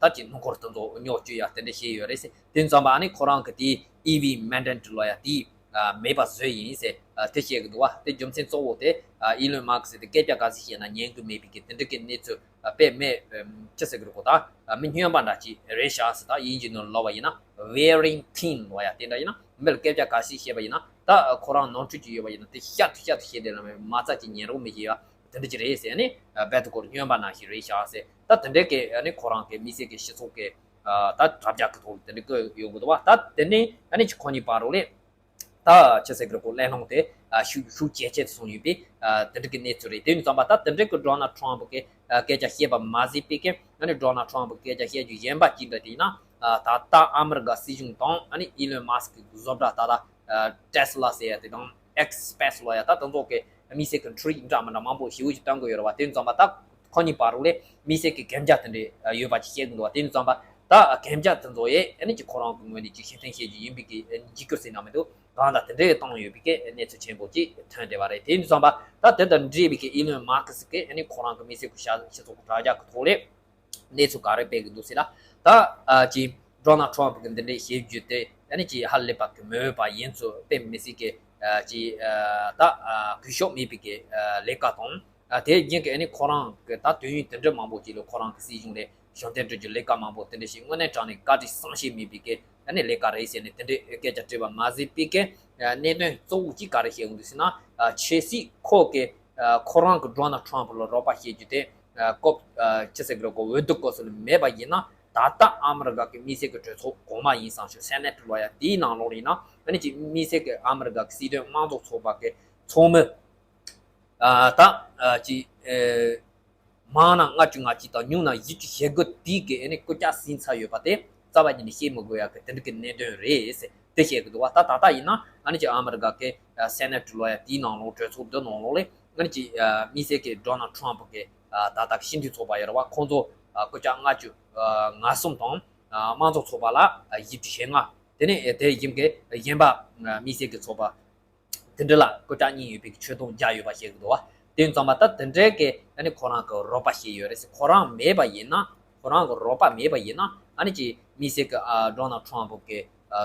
ད་ཅིག་སྣུམ་འཁོར་དེ་ཚོ་ཉོ་སྤྱོད་ཡ་དེ་འདྲ་བྱས་ཡོད་རེད་ཟེར། དེ་ཙམ་པ་ཨ་ནི་ཁོ་རང་གི་དེ་ཨི་ཝི་མན་ཌེཊ་ལབ་ཡ་དེ་ཨ་མེད་པ་བཟོས་ཡིན་ཟེར་ཨ་དེ་བཤད་གི་འདུག་བ། དེ་རྒྱུ་མཚན་གཙོ་བོ་དེ་ཨ་ཨི་ལོན་མཱ་སི་ཀི་དེ་སྐད་ཆ་ག་ཚོད་བཤད་ན་ཉན་གི་མེད་པའི་གི་དེ་འདྲ་གི་གནས་ཚུལ་ཨ་དཔེ་མེད་ཨམ་ཅི་ཟེར་གི་རེད་གོ། ད་ཨ་མི་སྨྱོན་པ་འདྲ་ཅིག་རེད་ཤག་ཟེར། ད་དབྱིན་ཇི་ནང་ལབ་པ་ཡིན་ན་wearing thin ལབ་ཡ་དེ་འདྲ་ཡིན་ན་མི་ལ་སྐད་ཆ་ག་ཚོད་བཤད་པ་ཡིན་ན་ད་ཁོ་རང་ནོར་འཁྲུལ་ཅིག་ཡོད་པ་ཡིན་ན་དེ་ཤ་ཐུ་ཤ་ཐུ་བཤད་དེ་ལ་མ་རྩ་ཅིག་ཉན་རོགས་མི་བྱེད་ཡ། དེ་འདྲ་ཅིག་རེད་ཟེར་ནས་རྦད་དེ་ཁོ་སྨྱོན་པ་ནང་བཞིན་རེད་ཤག་ཟེར། ད་དེ་འདྲའི་གི་ཨ་ནི་ཁོ་རང་གི་དམིགས་བསལ་གྱི་སྤྱི་ཚོགས་ཀྱི་ཨ་ད་དྲ་རྒྱ་གི་ཐོག་ལ་དེ་འདྲ་བཀོད་ཡོང་གི་འདུག་བ། ད་དེ་ནས་ཨ་ནི་ཅིག་ཁོ་གཉིས་བར་རུ་ལས་ད་ཅི་ཟེར་གི་རེད་གོ། གླེང་སློང་དེ་ཨ་ཤུགས་ཤུགས་ཇེ་ཆེ་དུ་སོང་ཡོད་པས་ཨ་དེ་འདྲ་གི་གནས་ཚུལ་རེད། དེ་ཡིན་ཙམ་པ་ད་དེ་འདྲ་གི་ཌོ་ནལ་ཊམ་ཕ་གི་ཨ་སྐད་ཆ་བཤད་པ་མ་ཟད་པའི་གི་ཨ་ནི་ཌོ་ནལ་ཊམ་ཕ་གི་སྐད་ཆ་བཤད་རྒྱུ་གཞན་པ་ཅིག་འདྲ་དེ་ཡིན་ན་ཨ་ད་ལྟ་ཨ་མི་རི་ཀ་སྲིད་གཞུང་དང་ཨ་ནི་ཨི་ལོན་མཱ་སི་ཀི་གི་བཟོ་གྲྭ་ད་ལྟ་ཨ་ཊེ་སི་ལ་ཟེར་ཡ་དེ་དང་ཨེག་སི་པེ་སི་ལབ་ཡ་ད་དེ་ཚོ་གི་དམིགས་བསལ་གྱི་འཕྲུལ་རིག་འདྲ་མི་འདྲ་མང་པོ་ཞེ་པོ་ཅིག་བཏོན་གི་ཡོད་རེད་བ། དེ་ཙམ་པ་ད་ཁོ་གཉིས་བར་རུ་ལས་དམིགས་བསལ་གྱི་གན་རྒྱ་དེ་འདྲ་ཡོད་པ་ཅིག་བཤད་གི་འདུག་བ། དེ་ཙམ་པ་ད་གན་རྒྱ་དེ་ཚོ་ཡས་ཨ་ནི་ཅིག་ཁོ་རང་གི་ངོས་ནས་ཅིག་ཕྱིར་འཐེན་བྱེད་རྒྱུ་ཡིན་པའི་གི་འཇིགས་སྐུལ་ཟེར་ན་མི་འདུག་གང་ལྟར་དེ་འདྲའི་བཏང་ཡོད་པའི་གི་གནས་ཚུལ་ཆེན་པོ་ཅིག་ཐོན་བསྡད་པ་རེད། དེ་ཙམ་པ་ད་དེ་དང་འབྲེལ་བའི་གི་ཨི་ལོན་མཱ་སི་ཀི་གིས་ཨ་ནི་ཁོ་རང་གི་དམིགས་བསལ་གྱི་ཤ་སྤྱི་ཚོགས་ཀྱི་དྲ་རྒྱ་གི་ཐོག་ལས། གནས་ཚུལ་ག་རེ་སྤེལ་གི་འདུག་ཟེར་ལ། ད་ཨ་ཅིག་ཌོ་ནལ་ཊམ་ཕ་གི་འདི་འདྲའི་བྱེད་རྒྱུ་དེ་ཨ་ནི་ཅིག་ཧ་ལས་པ་གི་མོས་པ་ཡིན་ཚུལ་དཔེ་མི་སྲིད་གི་ཨ་ཅིག་ཨ་ད་ཨ་གུས་ཕྱོགས་མེད་པའི་གི་ཨ་ལས་ཀ་དང་ཨ་དེ་རྒྱུན་གི་ཨ་ནི་ཁོ་རང་གི་ད་དུས་ཡུན་དེ་འདྲ་མང་པོ་ཅིག་ལ་ཁོ་རང་གི་སྲིད་གཞུང་ལས་གཞོན་དོན་སྒྲུབ་རྒྱུ་ལས་ཀ་མང་པོ་དེ་འདྲ་ཞིག་དངོས་གནས་དྲང་གནས་བཀའ་དྲིན་བསམ་ཤེས་མེད་པའི་གི་ཨ་ནི་ལས་ཀ་རེད་ཟེར་ནས་དེ་འདྲའི་སྐད་ཆ་དྲིས་པ་མ་ཟད་པའི་གི་ཨ་གནད་དོན་གཙོ་བོ་གཅིག་ག་རེ་བཤད་ཡོང་འདུག་ཟེར་ན་ཨ་ཆབ་སྲིད་ཁོག་གི་ཨ་ཁོ་རང་གི་ཌོ་ནལ་ཊམ་ཕ་ལ་རོགས་པ་བྱེད་རྒྱུ་དེ། ཨ་སྐབས་ཨ་ཅི་ཟེར་གི་རེད་གོ། འོས་བསྡུ་སྐབས་སུ་ལ་མེད་པ་ཡིན་ན་ད་ལྟ་ཨ་མི་རི་ཀ་གི་དམིགས་བསལ་གྱི་གྲོས་ཚོགས་གོང་མ་ཡིན་བསམ་ཞིང་སེ་ནེ་ཊི་ལབ་ཡ་དེའི་ནང་ལོགས་ལ་ཡིན་ན་ཨ་ནི་ཅིག་དམིགས་བསལ་གྱི་ཨ་མི་རི་ཀ་གི་སྲིད་དོན་དམངས་གཙོ་ཚོགས་པ་གི་ཚོགས་མི་ཨ་ད་ཨ་ཅིག་ཨེ་མང་ན་ལྔ་བཅུ་ང་གཅིག་དང་ཉུང་ན་བཞི་བཅུ་ཞེ་དགུ་དེའི་གི་ཨ་ནི་སྐུ་ཕྱྭ་ཟིན་ཚར་ཡོད་པ་དེ་རྩ་བ་ཉིད་ནས་བཤད་མི་དགོས་ཡ་གི་དེ་འདྲ་གི་གནད་དོན་རེད་ཟེར། དེ་བཤད་གི་འདུག་བ། ད་ད་ལྟ་ཡིན་ན་ཨ་ནི་ཅིག་ཨ་མི་རི་ཀ་གི་སེ་ནེ་ཊི་ལོ་ཡ་དེའི་ནང་ལོགས་གྲོས་ཚོགས་འདི་ནང་ལོགས་ལས་ཨ་ནི་ཅིག་དམིགས་བསལ་གྱི་ཌོ་ནལ་ཊམ་ཕ་གི་ད་ལྟ་གི་སྤྱི་འཐུས་ཚོགས་པ་ཡོད་རེད་བ། ཁོང་ཚོ་བཀོད་ཁྱབ་ལྔ་བཅུ་ང་གསུམ་དང་དམངས་གཙོ་ཚོགས་པ་ལ་བཞི་བཅུ་ཞེ་ལྔ། དེ་ནས་དེ་བཞིན་གྱི་གཞན་པ་དམིགས་བསལ་གྱི་ཚོགས་པ་དེ་འདྲ་ལ་བཀོད་ཁྱབ་གཉིས་ཡོད་པའི་ཆོད་སྡོམ་བརྒྱབ་ཡོད་པ་བཤད་ཀྱི་འདུག་བ། དེ་ཙམ་པ་ད་དེ་འདྲའི་གི་ཨ་ནི་ཁོ་རང་གི་རོགས་པ་བྱས་ཡོད་རེད་ཟེར། ཁོ་རང་མེད་པ་ཡིན་ན། ཁོ་རང་གི་རོགས་པ་མེད་པ་ཡིན་ན་ཨ་ནི་ཅིག་དམིགས་བསལ་གྱི་ཨ་ཌོ་ནལ་ཊམ་ཕ་གི་ཨ་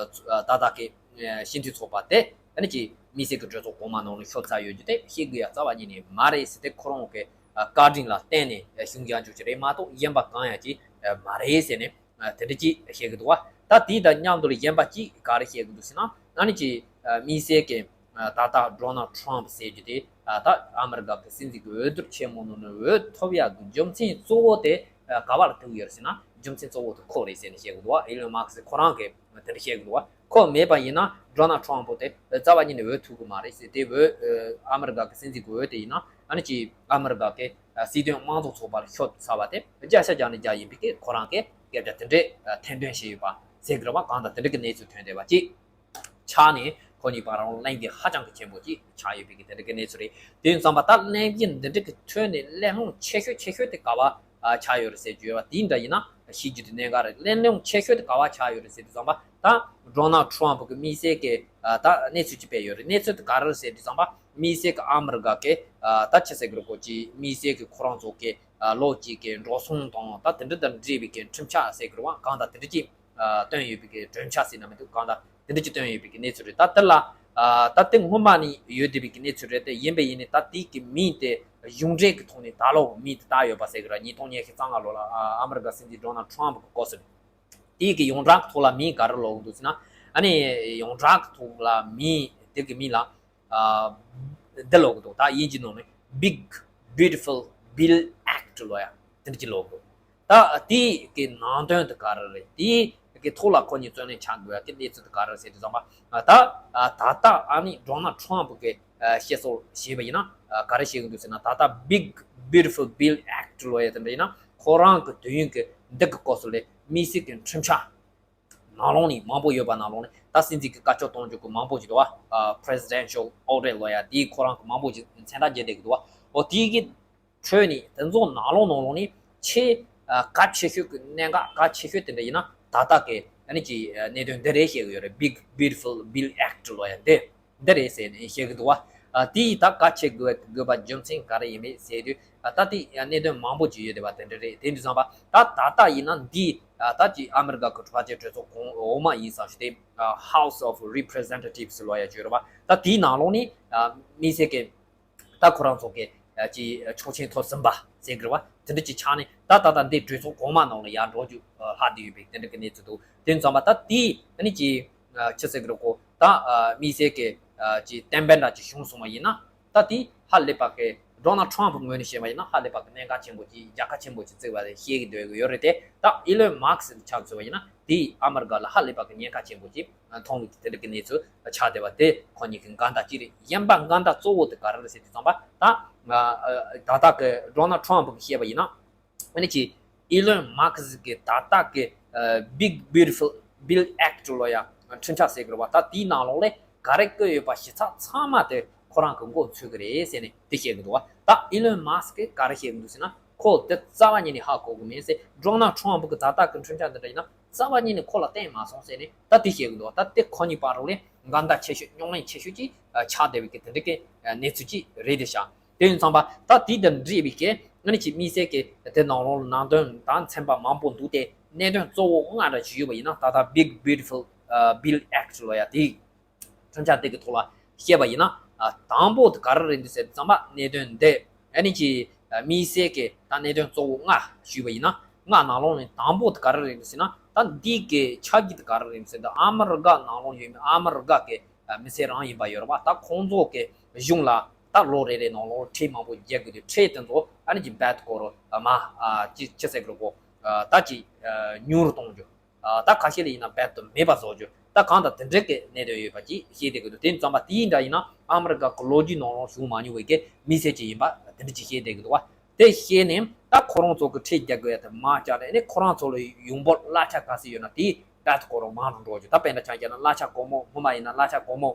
ད་ལྟ་གི་ཨ་སྤྱི་འཐུས་ཚོགས་པ་དེ་ཨ་ནི་ཅིག་དམིགས་བསལ་གྱི་གྲོས་ཚོགས་གོང་མ་ནང་ལ་ཤོར་ཚར་ཡོད་རྒྱུ་དེ་བཤད་དགོས་ཡ་རྩ་བ་ཉིད་ནས་མ་རེད་ཟེར་ཏེ། ཁོ་རང་གི་ཨ་བཀའ་དྲིན་ལ་བརྟེན་ནས་ཨ་བྱུང་ཡ་འཇུག་གི་རེད་མ་གཏོགས་གཞན་པ་གང་ཡང་ཅིག་ཨ་མ་རེད་ཟེར་ནས། ཨ་དེ་འདྲ་ཅིག་བཤད་ཀྱི་འདུག་བ། ད་དེ་དང་མཉམ་དུ་ལ་གཞན་པ་ཅིག་ག་རེ་བཤད་ཀྱི་འདུག་ཟེར་ན། ཨ་ནི་ཅིག་ཨ་དམིགས་བསལ་གྱི་ཨ་ད་ལྟ་ཌོ་ནལ་ཊམ་ཕ་ཟེར་རྒྱུ་དེ་ཨ་ད་ཨ་མི་རི་ཀ་གི་སྲིད་འཛིན་གྱི་འོས་བསྡུར་ཆེན་མོ་ནང་ནས་འོས་ཐོབ་ཡག་གི་རྒྱུ་མཚན་གཙོ་བོ་དེ་ཨ་ག་བ་ལ་ཐུག་ཡོད་རེད་ཟེར་ན། རྒྱུ་མཚན་གཙོ་བོ་དེ་ཁོ་རེད་ཟེར་ནས་བཤད་ཀྱི་འདུག་བ། ཨི་ལོན་མཱ་སི་ཁོ་རང་གིས་དེ་འདྲ་བཤད་ཀྱི་འདུག་བ། ཁོ་མེད་པ་ཡིན་ན་ཌོ་ནལ་ཊམ་ཕ་དེ་རྩ་བ་ཉིད་ནས་འོས་ཐུབ་ཀྱི་མ་རེད་ཟེར། དེ་འོས་ཨ་མི་རི་ཀ་གི་སྲིད་འཛིན་གྱི་འོས་དེ་ཡིན་ན་ཨ་ནི་ཅིག་ཨ་མི་རི་ཀ་གི་ཨ་སྲིད་དོན་དམངས་གཙོ་ཚོགས་པ་ལ་ཤོར་ཚར་བ་དེ་བརྒྱ་ཆ་བརྒྱ་ནས་བརྒྱ་ཡིན་པའི་གི་ཁོ་རང་གི་སྐད་ཆ་དེ་འདྲས་ཨ་ཐེར་འདོན་བྱས་ཡོད་པ་ཟེར་གི་རེད་བ། གང་ལྟར་དེ་འདྲ་གི་གནས་ཚུལ་ཐོན་བསྡད་པ་ཅིག་ཆགས་ནས་ཁོ་གཉིས་བར་ལ་གླེང་གི་ཧ་ཅང་གི་ཆེན་པོ་ཅིག་ཆགས་ཡོད་པའི་གི་དེ་འདྲ་གི་གནས་ཚུལ་རེད། དེ་ཙམ་པ་ད་གླེང་གཞི་འདི་འདྲ་གི་ཐོན་ནས་གླེང་སློང་ཆེ་ཤོས་ཆེ་ཤོས་དེ་ག་བ་ཨ་ཆགས་ཡོད་རེད་ཟེར་རྒྱུ་ཡོད་བ། དེ་འདྲ་ཡིན་ན་ཤེས་རྒྱུ་དེ་གནད་འགག་རེད། གླེང་སློང་ཆེ་ཤོས་དེ་ག་བ་ཆགས་ཡོད་རེད་ཟེར་དུས་ཙམ་པ་ད་ཌོ་ནལ་ཊམ་ཕ་གི་དམིགས་བསལ་གི་ཨ་ད་གནས་ཚུལ་ཅིག་སྤེལ་ཡོད་རེད། གནས་ཚུལ་དེ་ག་རེ་རེད་ཟེར་དུས་ཙམ་པ་དམིགས་བསལ་གི་ཨ་མི་རི་ཀ་གི་ཨ་ད་ཆི་ཟེར་གི་རེད། ཁོ་ཅིག་དམིགས་བསལ་གི་ཁོ་རང་ཚོ་གི་ཨ་ལོ་གཅིག་གི་འགྲོ་སོང་དང་ད་དེ་འདྲ་དང་འབྲེལ་བའི་གི་ཁྲིམས་ཆད་ཟེར་གི་རེད་བ། གང་ལྟར་དེ་འདྲ་ཅིག་ཨ་བཏོན་ཡོད་པའི་གི་གྲོས་འཆར་ཟེར་ན་མི་འདུག། གང་ལྟར་དེ་འདྲ་ཅིག་བཏོན་ཡོད་པའི་གི་གནས་ཚུལ་རེད། ད་དེ་ལ་ཨ་ད་དེ་སྔོན་མ་ནས་ཡོད་བསྡད་པའི་གི་གནས་ཚུལ་རེད། དེ་ཡིན་པས་ཡིན་ནས་ད་དེ་གི་མིང་དེ་གཞུང་འབྲེལ་གི་ཐོག་ནས་ད་ལོ་མིང་དེ་བཏགས་ཡོད་པ་ཟེར་གི་རེད། ཉིས་སྟོང་ཉི་ཤུ་རྩ་ལྔ་ལོ་ལ་ཨ་ཨ་མི་རི་ཀ་སྲིད་འཛིན་ཌོ་ནལ་ཊམ་ཕ་གི་སྐོར་ཟེར། དེ་གི་ཡོངས་གྲགས་ཐོག་ལ་མིང་ག་རེ་ལབ་གི་འདུག་ཟེར་ན། ཨ་ནི་ཡོངས་གྲགས་ཐོག་ལ་མིང་དེ་གི་མིང་ལ་ཨ་འདི་ལབ་གི་འདུག། ད་དབྱིན་ཇི་ནང་ནས་Big Beautiful Bill Act ལབ་ཡ་དེ་འདྲ་ཅིག་ལབ་གི་འདུག། ད་དེ་གི་ནང་དོན་དེ་ག་རེ་རེད། དེ་གི་ཐོག་ལ་ཁོ་གཉིས་རྩོད་གླེང་བྱ་དགོས་ཡ་གི་གནས་ཚུལ་དེ་ག་རེ་རེད་ཟེར་དུས་ཙམ་པ། ད་ད་ལྟ་ཨ་ནི་ཌོ་ནལ་ཊམ་ཕ་གི་བཤད་སྲོལ་བྱས་པ་ཡིན་ན་ག་རེ་བཤད་གི་འདུག་ཟེར་ན། ད་ལྟ་Big Beautiful Bill Act ལབ་ཡ་དེ་འདྲ་ཡིན་ན་ཁོ་རང་གི་དུས་ཡུན་གི་འདི་གི་སྐབས་སུ་ལས་དམིགས་བསལ་གི་ཁྲིམས་འཆར་ནང་ལོགས་ནས་མང་པོ་ཡོད་པ་ནང་ལོགས་ནས་ད་སྲིད་འཛིན་གི་བཀའ་ཁྱབ་གཏོང་རྒྱུ་གི་མང་པོ་ཞིག་འདུག་བ། Presidential Order ལབ་ཡ་དེ་ཁོ་རང་གི་མང་པོ་ཞིག་མཚན་རྟགས་བརྒྱབ་བསྡད་གི་འདུག་བ། འོ་དེ་གི་ཁྲོད་ནས་དེ་ཚོ་ནང་ལོགས་ནང་ལོགས་ནས་ཆེས་ཨ་གལ་ཆེ་ཤོས་ཀྱི་གནད་འགག་གལ་ཆེ་ཤོས་དེ་འདྲ་ཡིན་ན་ད་ལྟ་གི་ཨ་ནི་ཀྱི་ཨ་གནད་དོན་འདི་རེད་བཤད་གི་ཡོད་རེད། Big Beautiful Bill Act ལབ་ཡ་འདི་འདི་རེད་ཟེར་ནས་བཤད་གི་འདུག་བ། ཨ་དེ་ཡིས་ད་གལ་ཆེ་དགོས་དགོས་པ་རྒྱུ་མཚན་ག་རེ་ཡིན་མིན་ཟེར་དུས་ཨ་ད་དེ་ཨ་གནད་དོན་མང་པོ་ཅིག་ཡོད་བསྡད་པ་དེ་འདྲ་རེད། དེ་འདྲ་བསམ་པ་ད་ད་ལྟ་ཡིན་ན་འདི་ཨ་ད་ཀྱི་ཨ་མི་རི་ཀ་གི་གྲུབ་པ་ཆེ་གྲོས་ཚོགས་གོང་འོག་མ་ཡིན་ས་ཞིག་དེ་ཨ་House of Representatives ལབ་ཡ་ཅིག་ཡོད་རེད་བ། ད་དེའི་ནང་ལོགས་ནས་ཨ་དམིགས་བསལ་གི་ད་ཁོ་རང་ཚོ་གི་ཨ་ཅིག་ཆོག་མཆན་ཐོབ་ཟིན་པ་ཟེར་གི་རེད་བ། དེ་འདྲ་ཅིག་ཆགས་ནས་ད་ད་ལྟ་འདི་གྲོས་ཚོགས་གོང་མ་ནང་ལ་ཡར་འགྲོ་རྒྱུ་ཨ་ལྷག་བསྡད་ཡོད་པའི་དེ་འདྲ་གི་གནས་ཚུལ་འདུག། དེ་ཙམ་པ་ད་དེ་ཨ་ནི་ཅིག་ཨ་ཅི་ཟེར་གི་རེད་གོ། ད་ཨ་དམིགས་བསལ་གི་ཨ་ཅིག་གཏན་འབེབས་འདྲ་ཅིག་བྱུང་སོང་བ་ཡིན་ན་ད་དེ་ཧ་ལས་པ་གི་ཌོ་ནལ་ཊམ་ཕ་ངོས་ནས་བཤད་པ་ཡིན་ན་ཧ་ལས་པ་གི་གནད་འགག་ཆེན་པོ་ཅིག་རྒྱལ་ཁ་ཆེན་པོ་ཅིག་བརྩི་བ་རེད་བཤད་གི་སྡོད་གི་ཡོད་རེད་དེ། ད་ཨི་ལོན་མཱ་སི་ཆགས་ཚུལ་བ་ཡིན་ན་དེ་ཨ་མི་རི་ཀ་ལ་ཧ་ལས་པ་གི་ཉེན་ཁ་ཆེན་པོ་ཅིག་མཐོང་གི་དེ་འདྲ་གི་གནས་ཚུལ་ཆགས་བསྡད་པ་དེ་ཁོ་གཉིས་ཀྱི་འགལ་ཟླ་གཅིག་རེད། གཞན་པ་འགལ་ཟླ་གཙོ་བོ་དེ་ག་རེ་རེད་ཟེར་དུས་ཙམ་པ་ད་ད་ལྟ་གི་ཌོ་ནལ་ཊམ་ཕ་གིས་བཤད་པ་ཡིན་ན་ཨ་ནི་ཅིག་ཨི་ལོན་མཱ་སི་གི་ད་ལྟ་གི་Big Beautiful Bill Act ལབ་ཡ་ཁྲིམས་འཆར་ཟེར་གི་རེད་བ། ད་དེའི་ནང་ལོགས་ལས་ག་རེ་བཀོད་ཡོད་པ་ཞིབ་ཚགས་ཚང་མ་དེ་ཁོ་རང་གི་མགོ་ཚོས་གི་རེད་ཟེར་ནས་དེ་བཤད་གི་འདུག་བ། ད་ཨི་ལོན་མཱ་སི་གིས་ག་རེ་བཤད་གི་འདུག་ཟེར་ན་ཁོ་དེ་རྩ་བ་ཉིད་ནས་ཧ་གོ་གི་མེད་ཟེར། ཌོ་ནལ་ཊམ་ཕ་གི་ད་ལྟ་གི་ཁྲིམས་འཆར་འདི་འདྲ་ཡིན་ན་རྩ་བ་ཉིད་ནས་ཁོ་ལ་བརྟེན་མ་སོང་ཟེར་ནས་ད་དེ་བཤད་གི་འདུག་བ། ད་དེ་ཁོ་གཉིས་བར་ལ་འགལ་ཟླ་ཆེ་ཤོས་རྙོག་གླེང་ཆེ་ཤོས་ཀྱི་ཆགས་བསྡད་པའི་གི་དེ་འདྲ་གི་གནས་ཚུལ་ཅིག་རེད་དེ་ཤག། དེ་ཡིན་ཙང་པ་ད་དེ་དང་འབྲེལ་བའི་གི་ཨ་ནི་ཅིག་དམིགས་བསལ་གི་དེ་ནང་ལོགས་ལ་ནང་དོན་དང་ཚན་པ་མང་པོ་འདུག་སྟེ་གནད་དོན་གཙོ་བོ་ལྔ་འདྲ་ཅིག་ཡོད་པ་ཡིན་ན་ད་ལྟ་Big Beautiful Bill Act ལབ་ཡ་དེ་ཁྲིམས་འཆར་དེ་གི་ཐོག་ལ་བཤད་པ་ཡིན་ན། ཨ་དང་པོ་དེ་ག་རེ་རེད་འདུག་ཟེར་ཙམ་པ་གནད་དོན་འདི་ཨ་ནི་ཅིག་དམིགས་བསལ་གི་ད་གནད་དོན་གཙོ་བོ་ལྔ་ཞུས་པ་ཡིན་ན་ལྔ་ནང་ལོགས་ནས་དང་པོ་དེ་ག་རེ་རེད་འདུག་ཟེར་ན་ད་འདི་གི་ཆ་རྒྱུས་དེ་ག་རེ་རེད་འདུག་ཟེར་ན་ཨ་མི་རི་ཀ་ནང་ལོགས་ཡོད་མི་ཨ་མི་རི་ཀ་གི་མི་སེར་རང་ཡིན་པ་ཡོད་རེད་བ། ད་ཁོང་ཚོ་གི་གཞུང་ལ་ད་ལོ་རེ་རེ་ནང་ལོགས་ཁྲལ་མང་པོ་རྒྱག་དགོས་དུས་ཁྲལ་དེ་ཚོ་ཨ་ནི་ཅིག་བེད་སྐོར་མ་ཅི་ཅི་ཟེར་དགོས་གོ། ད་ཅིག་ཉུང་རུ་གཏོང་རྒྱུ། ད་ཁ་ཤས་ལ་ཡིན་ན་རྦད་དེ་མེད་པ་བཟོ་རྒྱུ། ད་གང་ལྟར་དེ་འདྲའི་གི་གནད་དོན་ཡོད་པ་ཅིག་བཤད་བསྡད་ཀྱི་འདུག། དེ་ཙམ་པ་དེའི་འདྲ་ཡིན་ན་ཨ་མི་རི་ཀ་གི་ལོ་རྒྱུས་ནང་ལོགས་བྱུང་མ་མྱོང་བའི་གི་དམིགས་བསལ་ཅིག་ཡིན་པ་དེ་འདྲ་ཅིག་བཤད་བསྡད་ཀྱི་འདུག་བ། དེ་བཤད་ནས་ད་ཁོ་རང་ཚོ་གི་ཁྲལ་རྒྱག་དགོས་ཡ་དེ་མར་བཅག་ནས་ནི་ཁོ་རང་ཚོ་ལ་ཡོང་འབབ་གླ་ཆ་ག་ཚོད་ཡོད་ན་དེ་ ད་ལྟ་ཁོ་རང་མང་རུ་འགྲོ་རྒྱུ། ད་དཔེར་ན་ཆ་བཞག་ན་གླ་ཆ་སྒོར་མོ་སྔོན་མ་ཡིན་ན་གླ་ཆ་སྒོར་མོ་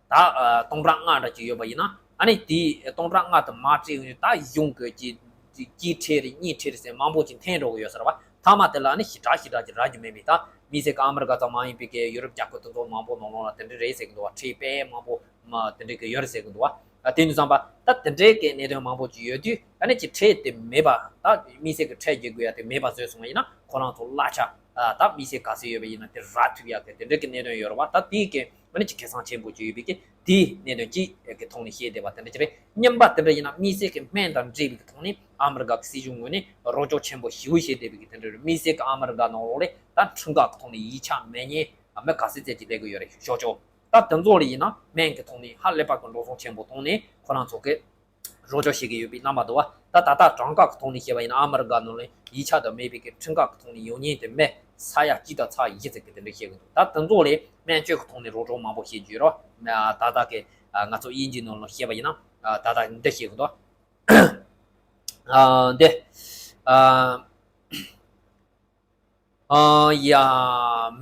ད་ཨ་སྟོང་ཕྲག་ལྔ་འདྲ་ཅིག་ཡོད་པ་ཡིན་ན། ཨ་ནི་དེའི་སྟོང་ཕྲག་ལྔ་དུ་མ་བྲིས་ཡོང་ད་གཞུང་གི་ཅི་ཅི་ཁྲལ་རེད་གཉིས་ཁྲལ་རེད་ཟེར་མང་པོ་ཅིག་འཐེན་འགྲོ་གི་ཡོད་ས་རེད་བ། མཐའ་མ་དེ་ལ་ཨ་ནི་ཞེ་དྲག་ཞེ་དྲག་ཅིག་རག་རྒྱུ་མེད་པས། ད་དམིགས་བསལ་གྱི་ཨ་མི་རི་ཀ་ཙམ་མ་ཡིན་པའི་གི་ཡུ་རོབ་རྒྱལ་ཁབ་དེ་ཚོ་མང་པོ་ནང་ལོགས་ལ་དེ་འདྲ་རེད་ཟེར་གི་འདུག་བ། ཁྲལ་དཔེ་མང་པོ་མ་དེ་འདྲ་གི་ཡོད་རེད་ཟེར་གི་འདུག་བ། ཨ་དེ་ཡིན་དུས་ཙམ་པ་ད་དེ་འདྲའི་གི་གནད་དོན་མང་པོ་ཅིག་ཡོད་དུས། ཨ་ནི་ཅིག་ཁྲལ་དེ་མེད་པ། ད་དམིགས་བསལ་གྱི་ཁྲལ་འཇལ་དགོས་ཡ་དེ་མེད་པ་བཟོས་སོང་བ་ཡིན་ན། ཁོ་རང་ཚོ་གླ་ཆ་ཨ་ད་དམིགས་བསལ་ག་ཚོད་ཡོད་པ་ཡིན་ན་དེ་རག་ཐུབ་ཡ་གི་དེ་འདྲ་གི་གནད་དོན་ཡོད་རེད་བ། ད་དེའི་གི་ཨ་ནི་ཅིག་ཁེ་བཟང་ཆེན་པོ་ཅིག་ཡོད་པའི་གི་དེའི་གནད་དོན་གཅིག་གི་ཐོག་ནས་བཤད་བསྡད་པ་དེ་འདྲ་ཅིག་རེད། གཉིས་པ་དེ་འདྲ་ཡིན་ན་དམིགས་བསལ་གྱི་སྨན་དང་འབྲེལ་བའི་གི་ཐོག་ནས་ཨ་མི་རི་ཀ་གི་སྲིད་གཞུང་ངོས་ནས་རོགས་སྐྱོར་ཆེན་པོ་ཞེ་པོ་བྱས་བསྡད་པའི་གི་དེ་འདྲ་རེད། དམིགས་བསལ་གྱི་ཨ་མི་རི་ཀ་ནང་ལོགས་ལ་ད་འཕྲུལ་ཁང་གི་ཐོག་ནས་ཡིག་ཆ་མེད་མཁན་མི་ག་ཚོད་ཙམ་ཅིག་བསྡད་ཀྱི་ཡོད་རེད། ཤོག་ཆོག་ད་དེ་ཚོ་ལ་ཡིན་ན་སྨན་གྱི་ཐོག་ནས་ཧ་ལས་པ་གི་འགྲོ་སོང་ཆེན་པོ་བཏང་ནས་ཁོ་རང་ཚོ་གི་རོགས་སྐྱོར་བྱེད་ཀྱི་ཡོད་པའི་རྣམ་པ་འདུག་བ། ད་ད་ལྟ་གྲངས་ཀ་གི་ཐོག་ནས་བཤད་པ་ཡིན་ན་ཨ་མི་རི་ཀ་ནང་ལ་ཡིག་ཆ་དང་མེད་པའི་གི་འཕྲུལ་ཁང་གི་ཐོག་ནས་ཡོང་མཁན་དེ་མི་ས་ཡ་གཅིག་དང་ཚེག་བཞི་ཙམ་གི་དེ་འདྲ་བཤད་ཀྱི་འདུག་ད་དེ་ཚོ་ལ་སྨན་བཅོས་ཀྱི་ཐོག་ནས་རོགས་སྐྱོར་མང་པོ་བྱེད་རྒྱུ་ཡོད་རེད་བ། ད་ལྟ་གི་ང་ཚོ་དབྱིན་ཇིའི་ནང་ལ་བཤད་པ་ཡིན་ན་ད་ལྟ་འདི་བཤད་ཀྱི་འདུག་ཨ་འདི་ཨ། ཨ་ཡ།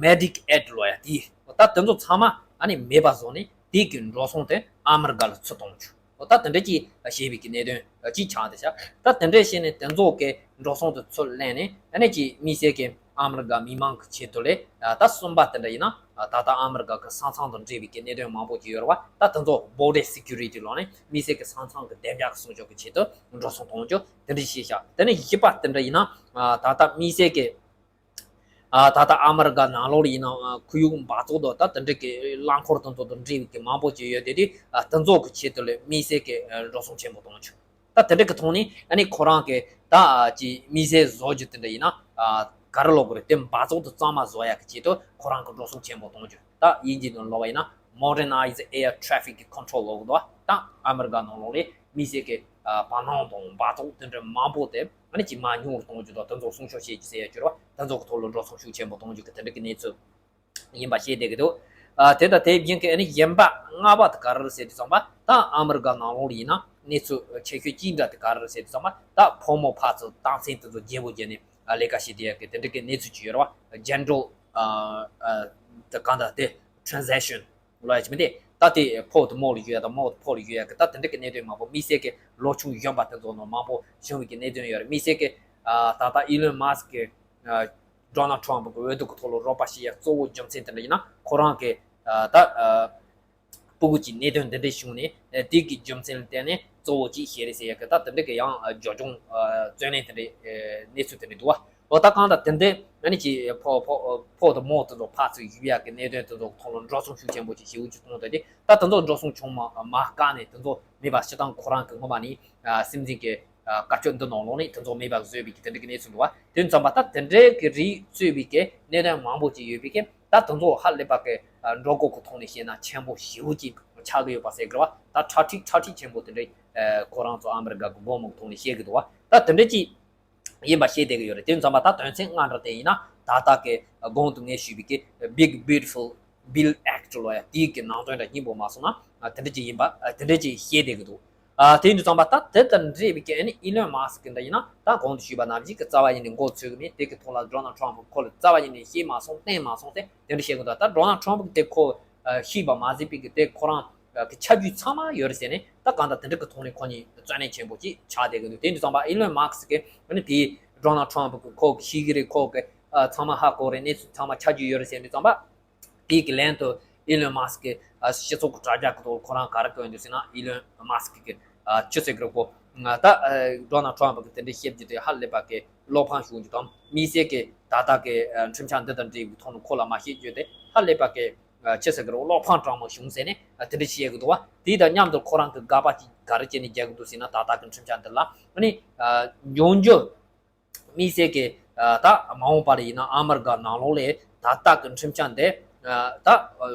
མེ་ཌིག་ཨེཌ་ལོ་ཡ་དེ། ད་དེ་ཚོ་ཚང་མ་ཨ་ནི་མེད་པ་བཟོ་ནས་དེ་གི་འགྲོ་སོང་དེ་ཨ་མི་རི་ཀ་ལ་ཚུར་གཏོང་རྒྱུ། ད་དེ་འདྲ་ཅིག་བྱས་པའི་གི་གནད་དོན་ཅིག་ཆགས་བསྡད་ཤག་ད་དེ་འདྲ་བྱས་ནས་དེ་ཚོ་གི་འགྲོ་སོང་དེ་ཚུར་ལེན་ནས་ཨ་ནི་ཅིག་དམིགས་བསལ་གྱི་ཨ་མི་རི་ཀ་མི་མང་གི་ཆེད་དུ་ལས། ད་གསུམ་པ་དེ་འདྲ་ཡིན་ན་ད་ལྟ་ཨ་མི་རི་ཀ་གི་ས་མཚམས་དང་འབྲེལ་བའི་གི་གནད་དོན་མང་པོ་ཅིག་ཡོད་རེད་བ། ད་དེ་ཚོ་བོར་ཌར་སི་ཀུ་རི་ཊི་ལོག་ནས་དམིགས་བསལ་གྱི་ས་མཚམས་གི་བདེ་འཇགས་སྲུང་སྐྱོབ་ཀྱི་ཆེད་དུ་འགྲོ་སོང་གཏོང་རྒྱུ་དེ་འདྲ་བྱས་ཤག་དེ་ནས་བཞི་པ་དེ་འདྲ་ཡིན་ན། ཨ་ད་ལྟ་དམིགས་བསལ་གྱི་ཨ་ད་ལྟ་ཨ་མི་རི་ཀ་ནང་ལོགས་ལ་ཡིན་ན་ཨ་ཁོར་ཡུག་འབག་བཙོག་དང་ད་དེ་འདྲ་གི་རླངས་འཁོར་དང་དེ་དང་འབྲེལ་བའི་གི་མང་པོ་ཅིག་ཡོད་དེ། དུས་ཨ་དེ་ཚོ་གི་ཆེད་དུ་ལ་དམིགས་བསལ་གྱི་ཨ་འགྲོ་སོང་ཆེན་པོ་གཏོང་རྒྱུ། ད་དེ་འདྲ་གི་ཐོག་ནས་ཨ་ནི་ཁོ་རང་གི་ད་ཨ་ཅིག་དམིགས་བསལ་བཟོ་རྒྱུ་དེ་འདྲ་ཡིན་ན་ཨ་ག་རེ་ལབ་དགོས་རེད། དེ་འབག་བཙོག་དེ་གཙང་མ་བཟོ་ཡག་གི་ཆེད་དུ་ཁོ་རང་གི་འགྲོ་སོང་ཆེན་པོ་གཏོང་རྒྱུ། ད་དབྱིན་ཇིའི་ནང་ལབ་པ་ཡིན་ན་Modernize Air Traffic Control ལབ་ཀྱི་འདུག་ད་ཨ་མི་རི་ཀ་ནང་ལོགས་ལ་དམིགས་བསལ་གྱི་ཨ་བར་སྣང་དང་འབག་བཙོག་དེ་འདྲ་མང་པོ་དེ་ཨ་ནི་ཅིག་མར་ཉུང་རུ་གཏོང་རྒྱུ་དང་། དེ་ཚོ་སྲུང་སྐྱོབ་བྱེད་རྒྱུ་ཟེར་ཡ་ཅིག་རེད་བ། དེ་ཚོ་གི་ཐོག་ལ་འགྲོ་སོང་ཤུགས་ཆེན་པོ་གཏོང་རྒྱུ་གི་དེ་འདྲ་གི་གནས་ཚུལ་ཡིན་པ་ཤེས་བསྡད་ཀྱི་འདུག་ཨ་དེ་དང་དེ་བཞིན་གྱི་ཨ་ནི་གཞན་པ་ལྔ་པ་དེ་ག་རེ་རེད་ཟེར་དུས་ཙམ་པ། ད་ཨ་མི་རི་ཀ་ནང་ལོགས་ལ་ཡིན་ན་གནས་ཚུལ་ཆེ་ཤོས་གཅིག་འདྲ་དེ་ག་རེ་རེད་ཟེར་དུས་ཙམ་པ། ད་ཕོ་མོ་ཕར་ཚུར་རྟགས་མཚན་དེ་ཚོ་བརྗེ་པོ་བརྒྱབ་ནས་ལས་ཀ་བྱེད་བསྡད་ཡག་གི་དེ་འདྲ་གི་གནས་ཚུལ་ཅིག་ཡོད་རེད་བ། Gender ཨ་ཨ་དེ་གང་ལྟར་དེ་transition ལབ་ཡ་ཅིག་མི་འདུག་ད་དེ་ཕོ་དེ་མོ་ལ་བསྒྱུར་ཡ་དང་མོ་དེ་ཕོ་ལ་བསྒྱུར་ཡ་གི་ད་དེ་འདྲ་གི་གནད་དོན་མང་པོ། དམིགས་བསལ་གྱི་ལོ་ཆུང་གཞོན་པ་དེ་ཚོ་ནང་མང་པོ་བྱུང་བའི་གི་གནད་དོན་ཡོད་རེད། དམིགས་བསལ་གྱི་ཨ་ད་ལྟ་ཨི་ལོན་མཱ་སི་ཀི་གི་ཨ་ཌོ་ནལ་ཊམ་ཕ་གི་འོས་བསྡུ་གི་ཐོག་ལ་རོགས་པ་བྱེད་ཡ་གཙོ་བོ་རྒྱུ་མཚན་དེ་འདྲ་ཡིན་ན། ཁོ་རང་གི་ཨ་ད་ཨ་སྤུ་གུ་གི་གནད་དོན་འདི་འདྲ་བྱུང་ནས་ཨ་དེ་གི་རྒྱུ་མཚན་ལ་བརྟེན་ནས་གཙོ་བོ་ཅིག་བྱས་རེད་ཟེར་ཡ་གི་ད་དེ་འདྲ་གི་ཡང་ཨ་སྦྱོར་སྦྱོང་ཨ་རྩོད་ལེན་དེ་འདྲའི་ཨ་གནས་ཚུལ་དེ་འདྲ་འདུག་བ། འོ་ད་གང་ལྟར་དེ་འདྲའི་ཨ་ནི་ཅིག་ཕོ་ཕོ་ཕོ་དང་མོ་དེ་ཚོ་ཕར་ཚུར་བསྒྱུར་ཡག་གི་གནད་དོན་དེ་ཚོ་ཐོག་ལ་འགྲོ་སོང་ཤུགས་ཆེན་པོ་ཅིག་ཞེ་པོ་ཅིག་གཏོང་བསྡད་དེ། ད་དེ་ཚོ་འགྲོ་སོང་བྱུང་མ་མ་བཀག་ནས་དེ་ཚོ་མེད་པ་བྱེད་སྟངས་ཁོ་རང་གི་ངོ་མ་ནི་ཨ་སྲིད་འཛིན་གྱི་ཨ་བཀའ་ཆོས་འདི་ནང་ལོགས་ནས་དེ་ཚོ་མེད་པ་བཟོས་པའི་གི་དེ་འདྲ་གི་གནས་ཚུལ་འདུག་བ། དེ་ཙམ་པ་ད་དེ་འདྲའི་གི་རིགས་གཙོས་པའི་གི་གནད་དོན་མང་པོ་ཅིག་ཡོད་པའི་གི་ད་དེ་ཚོ་ཧ་ལས་པ་གི་ཨ་འགྲོ་སྒོ་གི་ཐོག་ནས་བཤད་ན་ཆེན་པོ་ཞེ་པོ་ཅིག་ཆགས་ཀྱི་ཡོད་པ་ཟེར་གི་རེད་བ། ད་ཁྲག་ཁྲིག་ཁྲག་ཁྲིག་ཆེན་པོ་དེ་འདྲའི་ཨ་ཁོ་རང་ཚོ་ཨ་མི་རི་ཀ་གི་སྒོར་མོ་གི་ཐོག་ནས་བཤད་གི་འདུག་བ། ད་དེ་འདྲ་ཅིག་ཡིན་པ་ཤེས་བསྡད་ཀྱི་ཡོད་རེད། དེ་ཙམ་པ་ད་དོན་ཚན་ལྔ་འདྲ་དེ་ཡིན་ན་ད་ལྟ་གི་གོང་དུ་ངས་ཞུས་པའི་གི་Big Beautiful Bill Act ལབ་ཡ་དེའི་གི་ནང་དོན་འདྲ་སྙིང་པོ་མ་སོང་ན་དེ་འདྲ་ཅིག་ཡིན་པ་དེ་འདྲ་ཅིག་ཤེས་བསྡད་ཀྱི་འདུག་ཨ་དེ་ཡིན་དུས་ཙམ་པ་ད་དེ་དང་འབྲེལ་བའི་གི་ཨ་ནི་ཨི་ལོན་མཱ་སི་ཀི་འདྲ་ཡིན་ན་ད་གོང་དུ་ཞུས་པ་ནང་བཞིན་གི་རྩ་བ་ཉིད་ནས་མགོ་ཚོས་གི་མེད། དེ་གི་ཐོག་ལ་ཌོ་ནལ་ཊམ་ཕ་ཁོ་ལ་རྩ་བ་ཉིད་ནས་ཤེས་མ་སོང་བསྟན་མ་སོང་སྟེ་དེ་འདྲ་བཤད་གི་འདུག་ད་ཌོ་ནལ་ཊམ་ཕ་གི་དེ་ཁོ་ཤེས་པ་མ་ཟད་པའི་གི་དེ་ཁོ་རང་གི་ཆ་རྒྱུས་ཚང་མ་ཡོད་རེད་ཟེར་ནས། ད་གང་ལྟར་དེ་འདྲ་གི་ཐོག་ནས་ཁོ་གཉིས་རྩོད་གླེང་ཆེན་པོ་ཅིག་ཆགས་བསྡད་ཀྱི་འདུག་དེ་འདྲ་ཙམ་པ་ཨི་ལོན་མཱ་སི་ཀི་ཨ་ནི་དེ་ཌོ་ནལ་ཊམ་ཕ་གི་ཁོ་གི་ཤེས་ཀྱི་རེད། ཁོ་གི་ཨ་ཚང་མ་ཧ་གོ་རེད། གནས་ཚུལ་ཚང་མ་ཆ་རྒྱུས་ཡོད་རེད་ཟེར་ནས་ཙམ་པ། དེ་གི་ལན་དུ་ཨི་ལོན་མཱ་སི་ཀི་ཨ་སྤྱི་ཚོགས་ཀྱི་དྲ་རྒྱ་གི་ཐོག་ཁོ་རང་ག་རེ་བཀོད་འདུག་ཟེར་ན། ཨི་ལོན་མཱ་སི་ཀི་གི་ཨ་ཅི་ཟེར་གི་རེད་གོ། ད་ཨ་ཌོ་ནལ་ཊམ་ཕ་གི་དེ་འདྲ་བཤད་རྒྱུ་དེ་ཧ་ལས་པ་གི་བློ་ཕམ་བྱུང་རྒྱུ་དང་། དམིགས་བསལ་གི་ད་ལྟ་གི་ཨ་ཁྲིམས་འཆར་འདི་དང་འབྲེལ་བའི་ཐོག་ནས་ཁོ་ལ་མ་བཤད་རྒྱུ་དེ་ཧ་ལས་པ་གི་ཨ་ཅི་ཟེར་གི་རེད། བློ་ཕམ་དྲང་མོ་བྱུང་ཟེར་ནས་ཨ་དེ་འདྲ་བཤད་གི་འདུག་བ། དེ་དང་མཉམ་དུ་ཁོ་རང་གི་དགག་པ་ཅིག་ག་རེ་བྱས་ནས་རྒྱག་གི་འདུག་ཟེར་ན། ད་ལྟ་གི་ཁྲིམས་འཆར་འདི་ལ་ཨ་ནི་ཨ་འབྱུང་འགྱུར་དམིགས་བསལ་གྱི་ཨ་ད་མ་འོངས་པ་ལ་ཡིན་ན་ཨ་མི་རི་ཀ་ནང་ལོགས་ལ་ད་ལྟ་གི་ཁྲིམས་འཆར་འདི་ཨ་ད་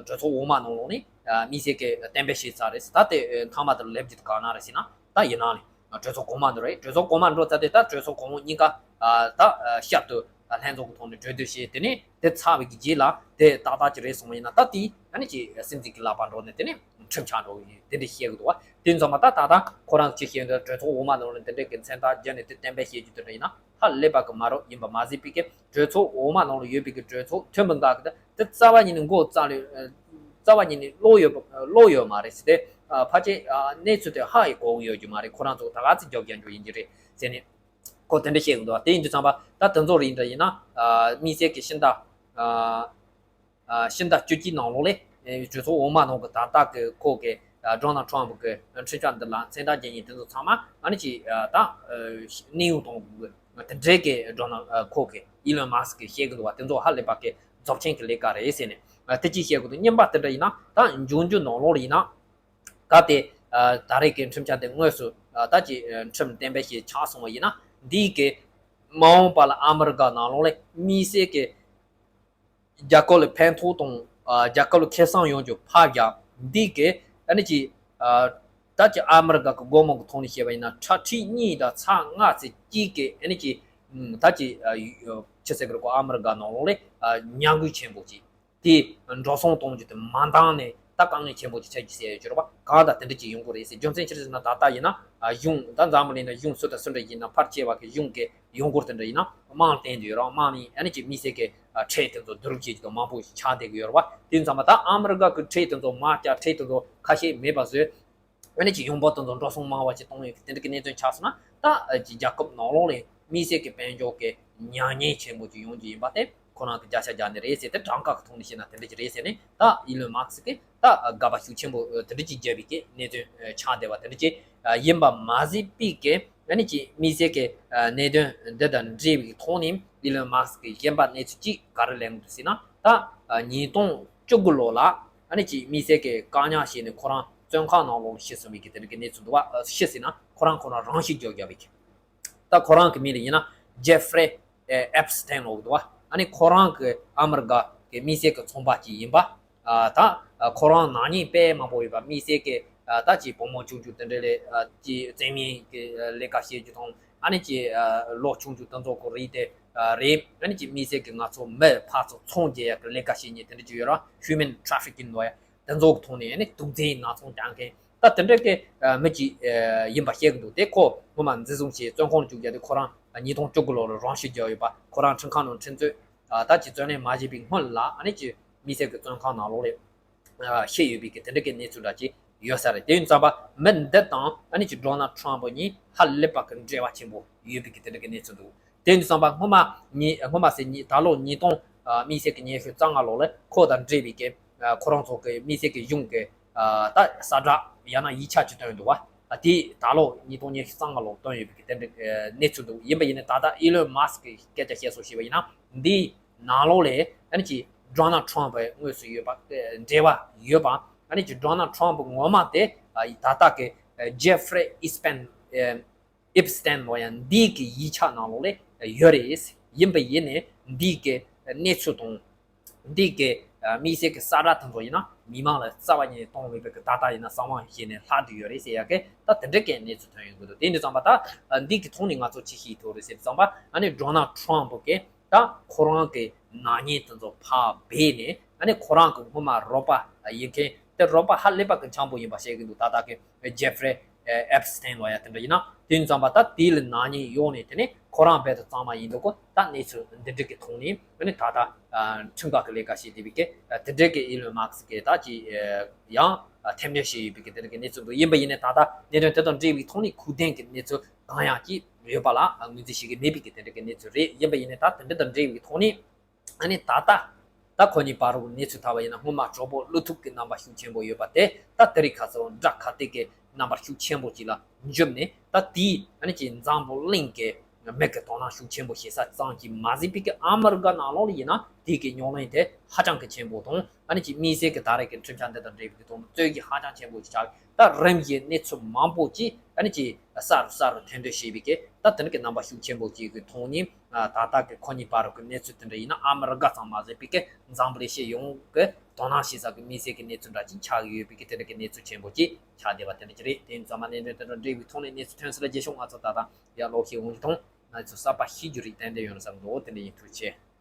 གྲོས་ཚོགས་འོག་མ་ནང་ལོགས་ནས་ཨ་དམིགས་བསལ་གྱི་གཏན་འབེབས་བྱས་ཚར་རེད། ད་དེ་མཐའ་མ་དེར་སླེབས་རྒྱུ་དེ་ག་ན་རེད་ཟེར་ན། ད་ཡིན་ནའང་གྲོས་ཚོགས་གོང་མ་འདི་རེད། གྲོས་ཚོགས་གོང་མ་འགྲོ་ཚར་དུས་ད་གྲོས་ཚོགས་གོང་འོག་གཉིས་ཀ་ཨ་ད་ཨ་བསྐྱར་དུ་ ལྷན་ཚོགས་ཀྱི་ཐོག་ནས་གྲོས་བསྡུར་བྱས། དེ་ནས་དེ་ཚར་བའི་རྗེས་ལ་དེ་ཏག་ཏག་ཅིག་རེད་སོང་བ་ཡིན་ན། ད་དེ་ཨ་ནི་ཅིག་སྲིད་འཛིན་གྱི་ལག་པར་འགྲོ་ནས་དེ་ནས་ཁྲིམས་ཆགས་འགྲོ་གི་ཡོད། དེ་འདྲ་བཤད་གི་འདུག་བ། དེ་ཡིན་ཙང་མ་ད་ད་ད་ཁོ་རང་ཅིག་བཤད་འདྲ་གྲོས་ཚོགས་འོག་མ་ནང་ལ་དེ་འདྲ་གི་མཚན་རྟགས་བརྒྱབ་ནས་དེ་གཏན་འབེབས་བྱེད་རྒྱུ་དེ་འདྲ་ཡིན་ན་ཧ་ལས་པ་གི་མ་རོགས་ཡིན་པ་མ་ཟད་པའི་གི་གྲོས་ཚོགས་འོག་མ་ནང་ལ་ཡོད་པའི་གི་གྲོས་ཚོགས་འཐུས་མི་འགའ་གི་ད་དེ་རྩ་བ་ཉིད་ནས་མགོ་རྩ་ལས་རྩ་བ་ཉིད་ནས་བློ་ཡོད་པ་བློ་ཡོད་མ་རེད་ཟེར་ཏེ། ཕལ་ཆེར་གནས་ཚུལ་དེ་ཧ་ཡི་གོ་གི་ཡོད་རྒྱུ་མ་རེད། ཁོ་རང་ཚོ་ད་ག་ཚོད་རྒྱབ་རྒྱག་རྒྱུ་ཡིན་གྱི་རེད་ཟེར་ནས། ཁོ་དེ་འདྲ་བཤད་གི་འདུག་དེ་ཡིན་དུས་ཙམ་པ་ད་དེ་ཚོ་རེད་འདྲ་ཡིན་ན། དམིགས་བསལ་གྱི་ཕྱི་ཟླ་ཕྱི་ཟླ་བཅུ་གཅིག་ནང་ལོགས་ལས་གྲོས་ཚོགས་འོག་མ་ནང་གི་ད་ལྟ་གི་ཁོ་གི་ཌོ་ནལ་ཊམ་གི་ཁྲིམས་འཆར་འདི་ལ་མཚན་རྟགས་རྒྱག་མཁན་དེ་ཚོ་ཚང་མ་ཨ་ནི་ཅིག་ད་གནས་དབྱུང་གཏོང་དགོས་དེ་འདྲའི་གི་ཌོ་ནལ་ཁོ་གི་ཨི་ལོན་མཱ་སི་ཀི་གིས་བཤད་གི་འདུག་བ། དེ་ཚོ་ཧ་ལས་པ་གི་རྫོབ་ཆེན་གི་ལས་ཀ་རེད་ཟེར་ནས་དེ་ཅིག་བཤད་གི་འདུག་རྙིང་པ་དེ་འདྲ་ཡིན་ན་ད་འབྱུང་འགྱུར་ནང་ལོགས་ལ་ཡིན་ན། གལ་ཏེ་ད་རེས་ཀྱི་ཁྲིམས་འཆར་དེ་དངོས་སུ་ད་ཅི་ཁྲིམས་གཏན་འབེབས་བྱས་ཆགས་སོང་བ་ཡིན་ན། འདིའི་གི་མ་འོངས་པ་ལ་ཨ་མི་རི་ཀ་ནང་ལོགས་ལ་དམིགས་བསལ་གྱི་རྒྱལ་ཁབ་ལ་ཕན་ཐོགས་དང་རྒྱལ་ཁབ་ལ་ཁེ་བཟང་ཡོང་རྒྱུ་ཕབ་ཡག་འདིའི་གི་ཨ་ནི་ཅི་ད་ཅི་ཨ་མི་རི་ཀ་གི་སྒོར་མོ་གི་ཐོག་ནས་བཤད་པ་ཡིན་ན་ཁྲག་ཁྲིག་གཉིས་དང་ཚེག་ལྔ་ཚེག་གཅིག་གི་ཨ་ནི་ཅི་ད་ཅི་ཆི་ཟེར་གི་རེད་གོ་ཨ་མི་རི་ཀ་ནང་ལོགས་ལ་ཉམས་རྒུད་ཆེན་པོ་ཅིག་དེ་འགྲོ་སོང་གཏོང་རྒྱུ་དེ་མ་འདང་ནས་ད་དཀའ་ངལ་ཆེན་པོ་ཅིག་ཆགས་ཀྱི་ཟེར་ཡོད་ཀྱི་རེད་པ། གང་ལྟར་དེ་འདྲ་ཅིག་ཡོང་གི་རེད་ཟེར། རྒྱུ་མཚན་ཅི་རེད་ཟེར་ན་ད་ལྟ་ཡིན་ན་གཞུང་ད་འཛམ་བུ་གླིང་ན་གཞུང་སུ་དང་སུ་འདྲ་ཡིན་ན་ཕལ་ཆེ་བ་གི་གཞུང་གི་ཡོང་སྒོ་དེ་འདྲ་ཡིན་ན་དམངས་བསྟན་དུ་ཡོད་རེད། དམངས་ནི་ཨ་ནི་ཅིག་དམིགས་བསལ་གྱི་ཁྲལ་དེ་ཚོ་བསྡུ་རུབ་བྱེད་ཀྱི་དང་མང་པོ་ཞིག་ཆགས་བསྡད་ཀྱི་ཡོད་རེད་པ། དེ་ཡིན་ཙང་མ་ད་ཨ་མི་རི་ཀ་གི་ཁྲལ་དེ་ཚོ་མར་བཀྱག་ཁྲལ་དེ་ཚོ་ཁ་ཤས་མེད་པ་བཟོས། ཨ་ནི་ཅིག་ཡོང་འབབ་དེ་ཚོ་འགྲོ་སོང་མང་བ་ཞིག་གཏོང་ཡོད་ཀྱི་དེ་འདྲ་གི་གནད་དོན་ཆགས་སོང་ན་ད་ཅིག་རྒྱལ་ཁབ་ནང་ལོགས་ལ་དམིགས་བསལ་གྱི་དཔལ་འབྱོར་གྱི་ཉམས་ཉེས་ཆེན་པོ་ཅིག་ཡོང་རྒྱུ་ཡིན་པ་དེ་ཁོ་རང་གི་བརྒྱ་ཆ་བརྒྱ་ནས་རེད་ཟེར་ཏེ་གྲངས་ཀ་གི་ཐོག་ནས་བཤད་ན་དེ་འདྲ་ཅིག་རེད་ཟེར་ནས། ད་ཨི་ལོན་མཱ་སི་ཀི་ད་དགག་པ་ཤུགས་ཆེན་པོ་དེ་འདྲ་ཅིག་བརྒྱབ་པའི་གི་གནད་དོན་ཆགས་བསྡད་པ་དེ་འདྲ་ཅིག་ཡིན་པ་མ་ཟད་པའི་གི་ཨ་ནི་ཅིག་དམིགས་བསལ་གྱི་གནད་དོན་འདི་དང་འབྲེལ་བའི་ཐོག་ནས་ཨི་ལོན་མཱ་སི་ཀི་གཞན་པ་གནས་ཚུལ་གཅིག་ག་རེ་གླེང་འདུག་ཟེར་ན། ད་ཉིས་སྟོང་བཅུ་དགུ་ལོ་ལ་ཨ་ནི་ཅིག་དམིགས་བསལ་གྱི་བཀག་ཉར་བྱས་ནས་ཁོ་རང་བཙོན་ཁང་ནང་ལོགས་ལ་ཤི་སོང་བའི་གི་དེ་འདྲ་གི་གནས་ཚུལ་འདུག་བ། ཤི་ཟེར་ན་ཁོ་རང་ཁོ་རང་རང་ཤི་རྒྱག་བརྒྱབ་པའི་གི། ད་ཁོ་རང་གི་མིང་ལ་ཡིན་ན་ཇེ་ཧྥེ་རི་ཨེབ་སི་ཊེན་ལབ་འདུག་བ། ཨ་ནི་ཁོ་རང་གི་ཨ་མི་རི་ཀ་གི་དམིགས་བསལ་གྱི་ཚོང་པ་ཅིག་ཡིན་པ། ད་ཁོ་རང་ནག་ཉེས་དཔེ་མང་པོ་ཡོད་པ། དམིགས་བསལ་གྱི་ད་ཅིག་བུ་མོ་ཆུང་ཆུང་དེ་འདྲ་ལས་ཅིག་བཙན་གཡེམ་གྱི་ལས་ཀ་བྱེད་རྒྱུ་དང་། ཨ་ནི་ཅིག་ལོ་ཆུང་ཆུང་དེ་ཚོ་གི་རིགས་དེ་རེད། ཨ་ནི་ཅིག་དམིགས་བསལ་གྱི་ང་ཚོ་མི་ཕར་ཚུར་ཚོང་རྒྱག་ཡག་གི་ལས་ཀ་བྱེད་མཁན་དེ་འདྲ་ཅིག་ཡོད་ར། ཧིའུ་མན་ཊ་ར་ཕི་ཀིང་ལབ་ཡ། དེ་ཚོ་གི་ཐོག་ནས་ཨ་ནི་དུག་རྫས་ནག་ཚོང་རྒྱག་མཁན་ད་དེ་འདྲ་གི་མི་ཅིག་ཡིན་པ་བཤད་གི་འདུག་དེ་ཁོ་སྔོན་མ་འཛིན་བཟུང་བྱས་བཙོན་ཁང་ལ་བཅུག་རྒྱུ་དེ་ཁོ་རང་ཉིས་སྟོང་བཅུ་དགུ་ལོ་ལ་རང་ཤི་རྒྱག་ཡོད་པ། ཁོ་རང་ཁྲིམས་ཁང་ནང་ཁྲིམས་རྩོད་ད་ཅིག་བཙོན་ལེན་མ་བྱས་པའི་སྔོན་ལ་ཨ་ནི་ཅིག་དམིགས་བསལ་གྱི་བཙོན་ཁང་ནང་ལོགས་ལ་ཤི་ཡོད་པའི་གི་དེ་འདྲ་གི་གནས་ཚུལ་འདྲ་ཅིག་ཡོད་ས་རེད། དེ་ཡིན་ཙམ་པ་མི་འདི་དང་ཨ་ནི་ཅིག་ཌོ་ནལ་ཊམ་གཉིས་ཧ་ལས་པ་གི་འབྲེལ་བ་ཆེན་པོ་ཡོད་པའི་གི་དེ་འདྲ་གི་གནས་ཚུལ་འདུག་དེ་ཡིན་ཙམ་པ་སྔོན་མ་ཉི་སྔོན་མ་ཟེར་ཉི་ད་ལོ་ཉིས་སྟོང་དམིགས་བསལ་གྱི་ཉི་ཤུ་རྩ་ལྔ་ལོ་ལ་ཁོ་དང་འབྲེལ་བའི་གི་ཁོ་རང་ཚོ་གི་དམིགས་བསལ་གྱི་གཞུང་གི་ད་གསལ་བསྒྲགས་ཡང་ན་ཡིག་ཆ་ཅིག་བཏོན་འདུག་བ། དེ་ད་ལོ་ཉིས་སྟོང་ཉི་ཤུ་རྩ་ལྔ་ལོ་བཏོན་ཡོད་པའི་གི་དེ་འདྲ་གནས་ཚུལ་འདུག་ཡིན་པ་ཡིན་ནའི་ད་ལྟ་ཨི་ལོན་མཱ་སི་ཀི་གི་སྐད་ཆ་བཤད་སོང་ཞེས་པ་ཡིན་ན། འདིའི་ནང་ལོགས་ལས་ཨ་ནི་ཅིག་ཌོ་ནལ་ཊམ་དངོས་སུ་ཡོད་པ་འབྲེལ་བ་ཡོད་པ། ཨ་ནི་ཅིག་ཌོ་ནལ་ཊམ་ངོ་མ་དེ་ད་ལྟ་གི་ཇེ་ཧྥེ་རི་ཨིབ་སི་ཊེན་ཨིབ་སི་ཊེན་ལབ་ཡ་འདི་གི་ཡིག་ཆ་ནང་ལོགས་ལ་ཡོད་རེད། ཡིན་པ་ཡིན་ནའི་འདི་གི་གནས་ཚུལ་དང་འདི་གི་དམིགས་བསལ་གྱི་གསལ་བསྒྲགས་དེ་ཚོ་ཡིན་ན་མི་མང་ལ་རྩ་བ་ཉིད་ནས་གཏོང་མེད་པའི་གི་ད་ལྟ་ཡིན་ན་གསང་བ་བྱས་ནས་ལྷག་བསྡད་ཡོད་རེད་ཟེར་ཡ་གི་ད་དེ་འདྲ་གི་གནས་ཚུལ་ཐོན་ཡོང་གི་འདུག་དེ་འདྲ་ཙམ་པ་ད་འདི་གི་ཐོག་ནས་ང་ཚོ་ཅི་ཤེས་ཐུབ་རེད་ཟེར་ཙམ་པ། ཨ་ནི་ཌོ་ནལ་ཊམ་གི་ད་ཁོ་རང་གི་ནག་ཉེས་དེ་ཚོ་ཕར་སྦས་ནས། ཨ་ནི་ཁོ་རང་གི་སྔོན་མ་རོགས་པ་ཡིན་མཁན་དེ་རོགས་པ་ཧ་ལས་པ་གི་འཆམ་པོ་ཡིན་པ་བཤད་ཀྱི་འདུག་ད་ལྟ་གི་ཇེ་ཧྥེ་རི་ཨེབ་སི་ཊེན་ལབ་ཡ་དེ་འདྲ་ཡིན་ན། དེ་ཡིན་ཙམ་པ་ད་དེ་ལ་ནག་ཉེས་གཡོགས་ནས་དེ་ནས་ཁོ་རང་རྦད་དེ་གཙང་མ་ཡིན་འདུག་གོ་ད་གནས་ཚུལ་འདི་འདྲ་གི་ཐོག་ནས་ཨ་ནི་ད་ལྟ་ཁྲིམས་ཁང་གི་ལས་ཀ་བྱེད་བསྡད་པའི་གི་དེ་འདྲ་གི་ཨི་ལོན་མཱ་སི་ཀི་ད་ཅི་ཡང་ཐེར་འདོན་བྱས་ཡོད་པའི་གི་དེ་འདྲ་གི་གནས་ཚུལ་འདུག་ཡིན་པ་ཡིན་ནའི་ད་ལྟ་གནད་དོན་དེ་དང་འབྲེལ་བའི་ཐོག་ནས་གོ་བདེ་གི་གནས་ཚུལ་གང་ཡང་ཅིག་ཡོད་པ་ལ་ངོས་འཛིན་བྱེད་ཀྱི་མེད་པའི་གི་དེ་འདྲ་གི་གནས་ཚུལ་རེད། ཡིན་པ་ཡིན་ནའི་ད་དེ་འདྲ་དང་འབྲེལ་བའི་ཐོག་ནས་ཨ་ནི་ད་ལྟ་ད་ཁོ་གཉིས་བར་དུ་གནས་ཚུལ་ཐོན་པ་ཡིན་ན། སྔོན་མ་གྲོགས་པོ་བློ་ཐུབ་ཀྱི་རྣམ་པ་ཤུགས་ཆེན་པོ་ཡོད་པ་དེ་ད་དེ་རིང་ཁ་སང་དགྲ་ཁ་གཏད་ཀྱི་རྣམ་པ་ཤུགས་ཆེན་པོ་ཅིག་ལ་འཇུས་ནས། ད་དེའི་ཨ་ནི་ཅིག་འཛམ་བུ་གླིང་གི་མི་གི་དོ་སྣང་ཤུགས་ཆེན་པོ་བྱེད་ས་ཙམ་གྱིས་མ་ཟད་པའི་གི་ཨ་མི་རི་ཀ་ནང་ལོགས་ལ་ཡིན་ན་དེ་གི་རྙོག་གླེང་དེ་ཧ་ཅང་གི་ཆེན་པོ་དང་། ཨ་ནི་ཅིག་དམིགས་བསལ་གྱི་ད་རེས་ཀྱི་ཁྲིམས་འཆར་འདི་དང་འབྲེལ་བའི་གི་ཐོག་ནས་རྩོད་གཞི་ཧ་ཅང་ཆེན་པོ་ཅིག་ཆགས། ད་རིམ་བཞིན་གནས་ཚུལ་མང་པོ་ཅིག་ཨ་ནི་ཅིག་གསར་རུ་གསར་རུ་ཐོན་འདོད་བྱེད་པའི་གི་ད་དེ་འདྲ་གི་རྣམ་པ་ཤུགས་ཆེན་པོ་ཅིག་གི་ཐོག་ནས། ད་ལྟ་གི་ཁོ་གཉིས་བར་གྱི་གནས་ཚུལ་དེ་འདྲ་ཡིན་ན་ཨ་མི་རི་ཀ་ཙམ་མ་ཟད་པའི་གི་འཛམ་བུ་གླིང་སྤྱི་ཡོངས་ཀྱི་དོ་སྣང་བྱེད་ས་གི་དམིགས་བསལ་གྱི་གནས་ཚུལ་འདྲ་ཅིག་ཆགས་ཡོད་པའི་གི་དེ་འདྲ་གི་གནས་ཚུལ་ཆེན་པོ་ཅིག་ཆགས་བསྡད་པ་དེ་འདྲ་ཅིག་རེད། དེ་ཡིན་ཙང་མ་གནད་དོན་དེ་དང་འབྲེལ་བའི་ཐོག་ནས་གནས་ཚུལ་ཐོན་ས་ལ་རྗེས་ཕྱོགས་ང་ཚོ་ད་ལྟ་ཡར་ཀློག་ཤེས་འོང་རྒྱུ་དང་། ང་ཚོ་གསར་པ་ཤེས་རྒྱུ་རིགས་ཏན་ཏན་ཡོང་བསམ་འདུག་དེ་འདྲ་ཡིན། ཐུགས་རྗེ་ཆེ།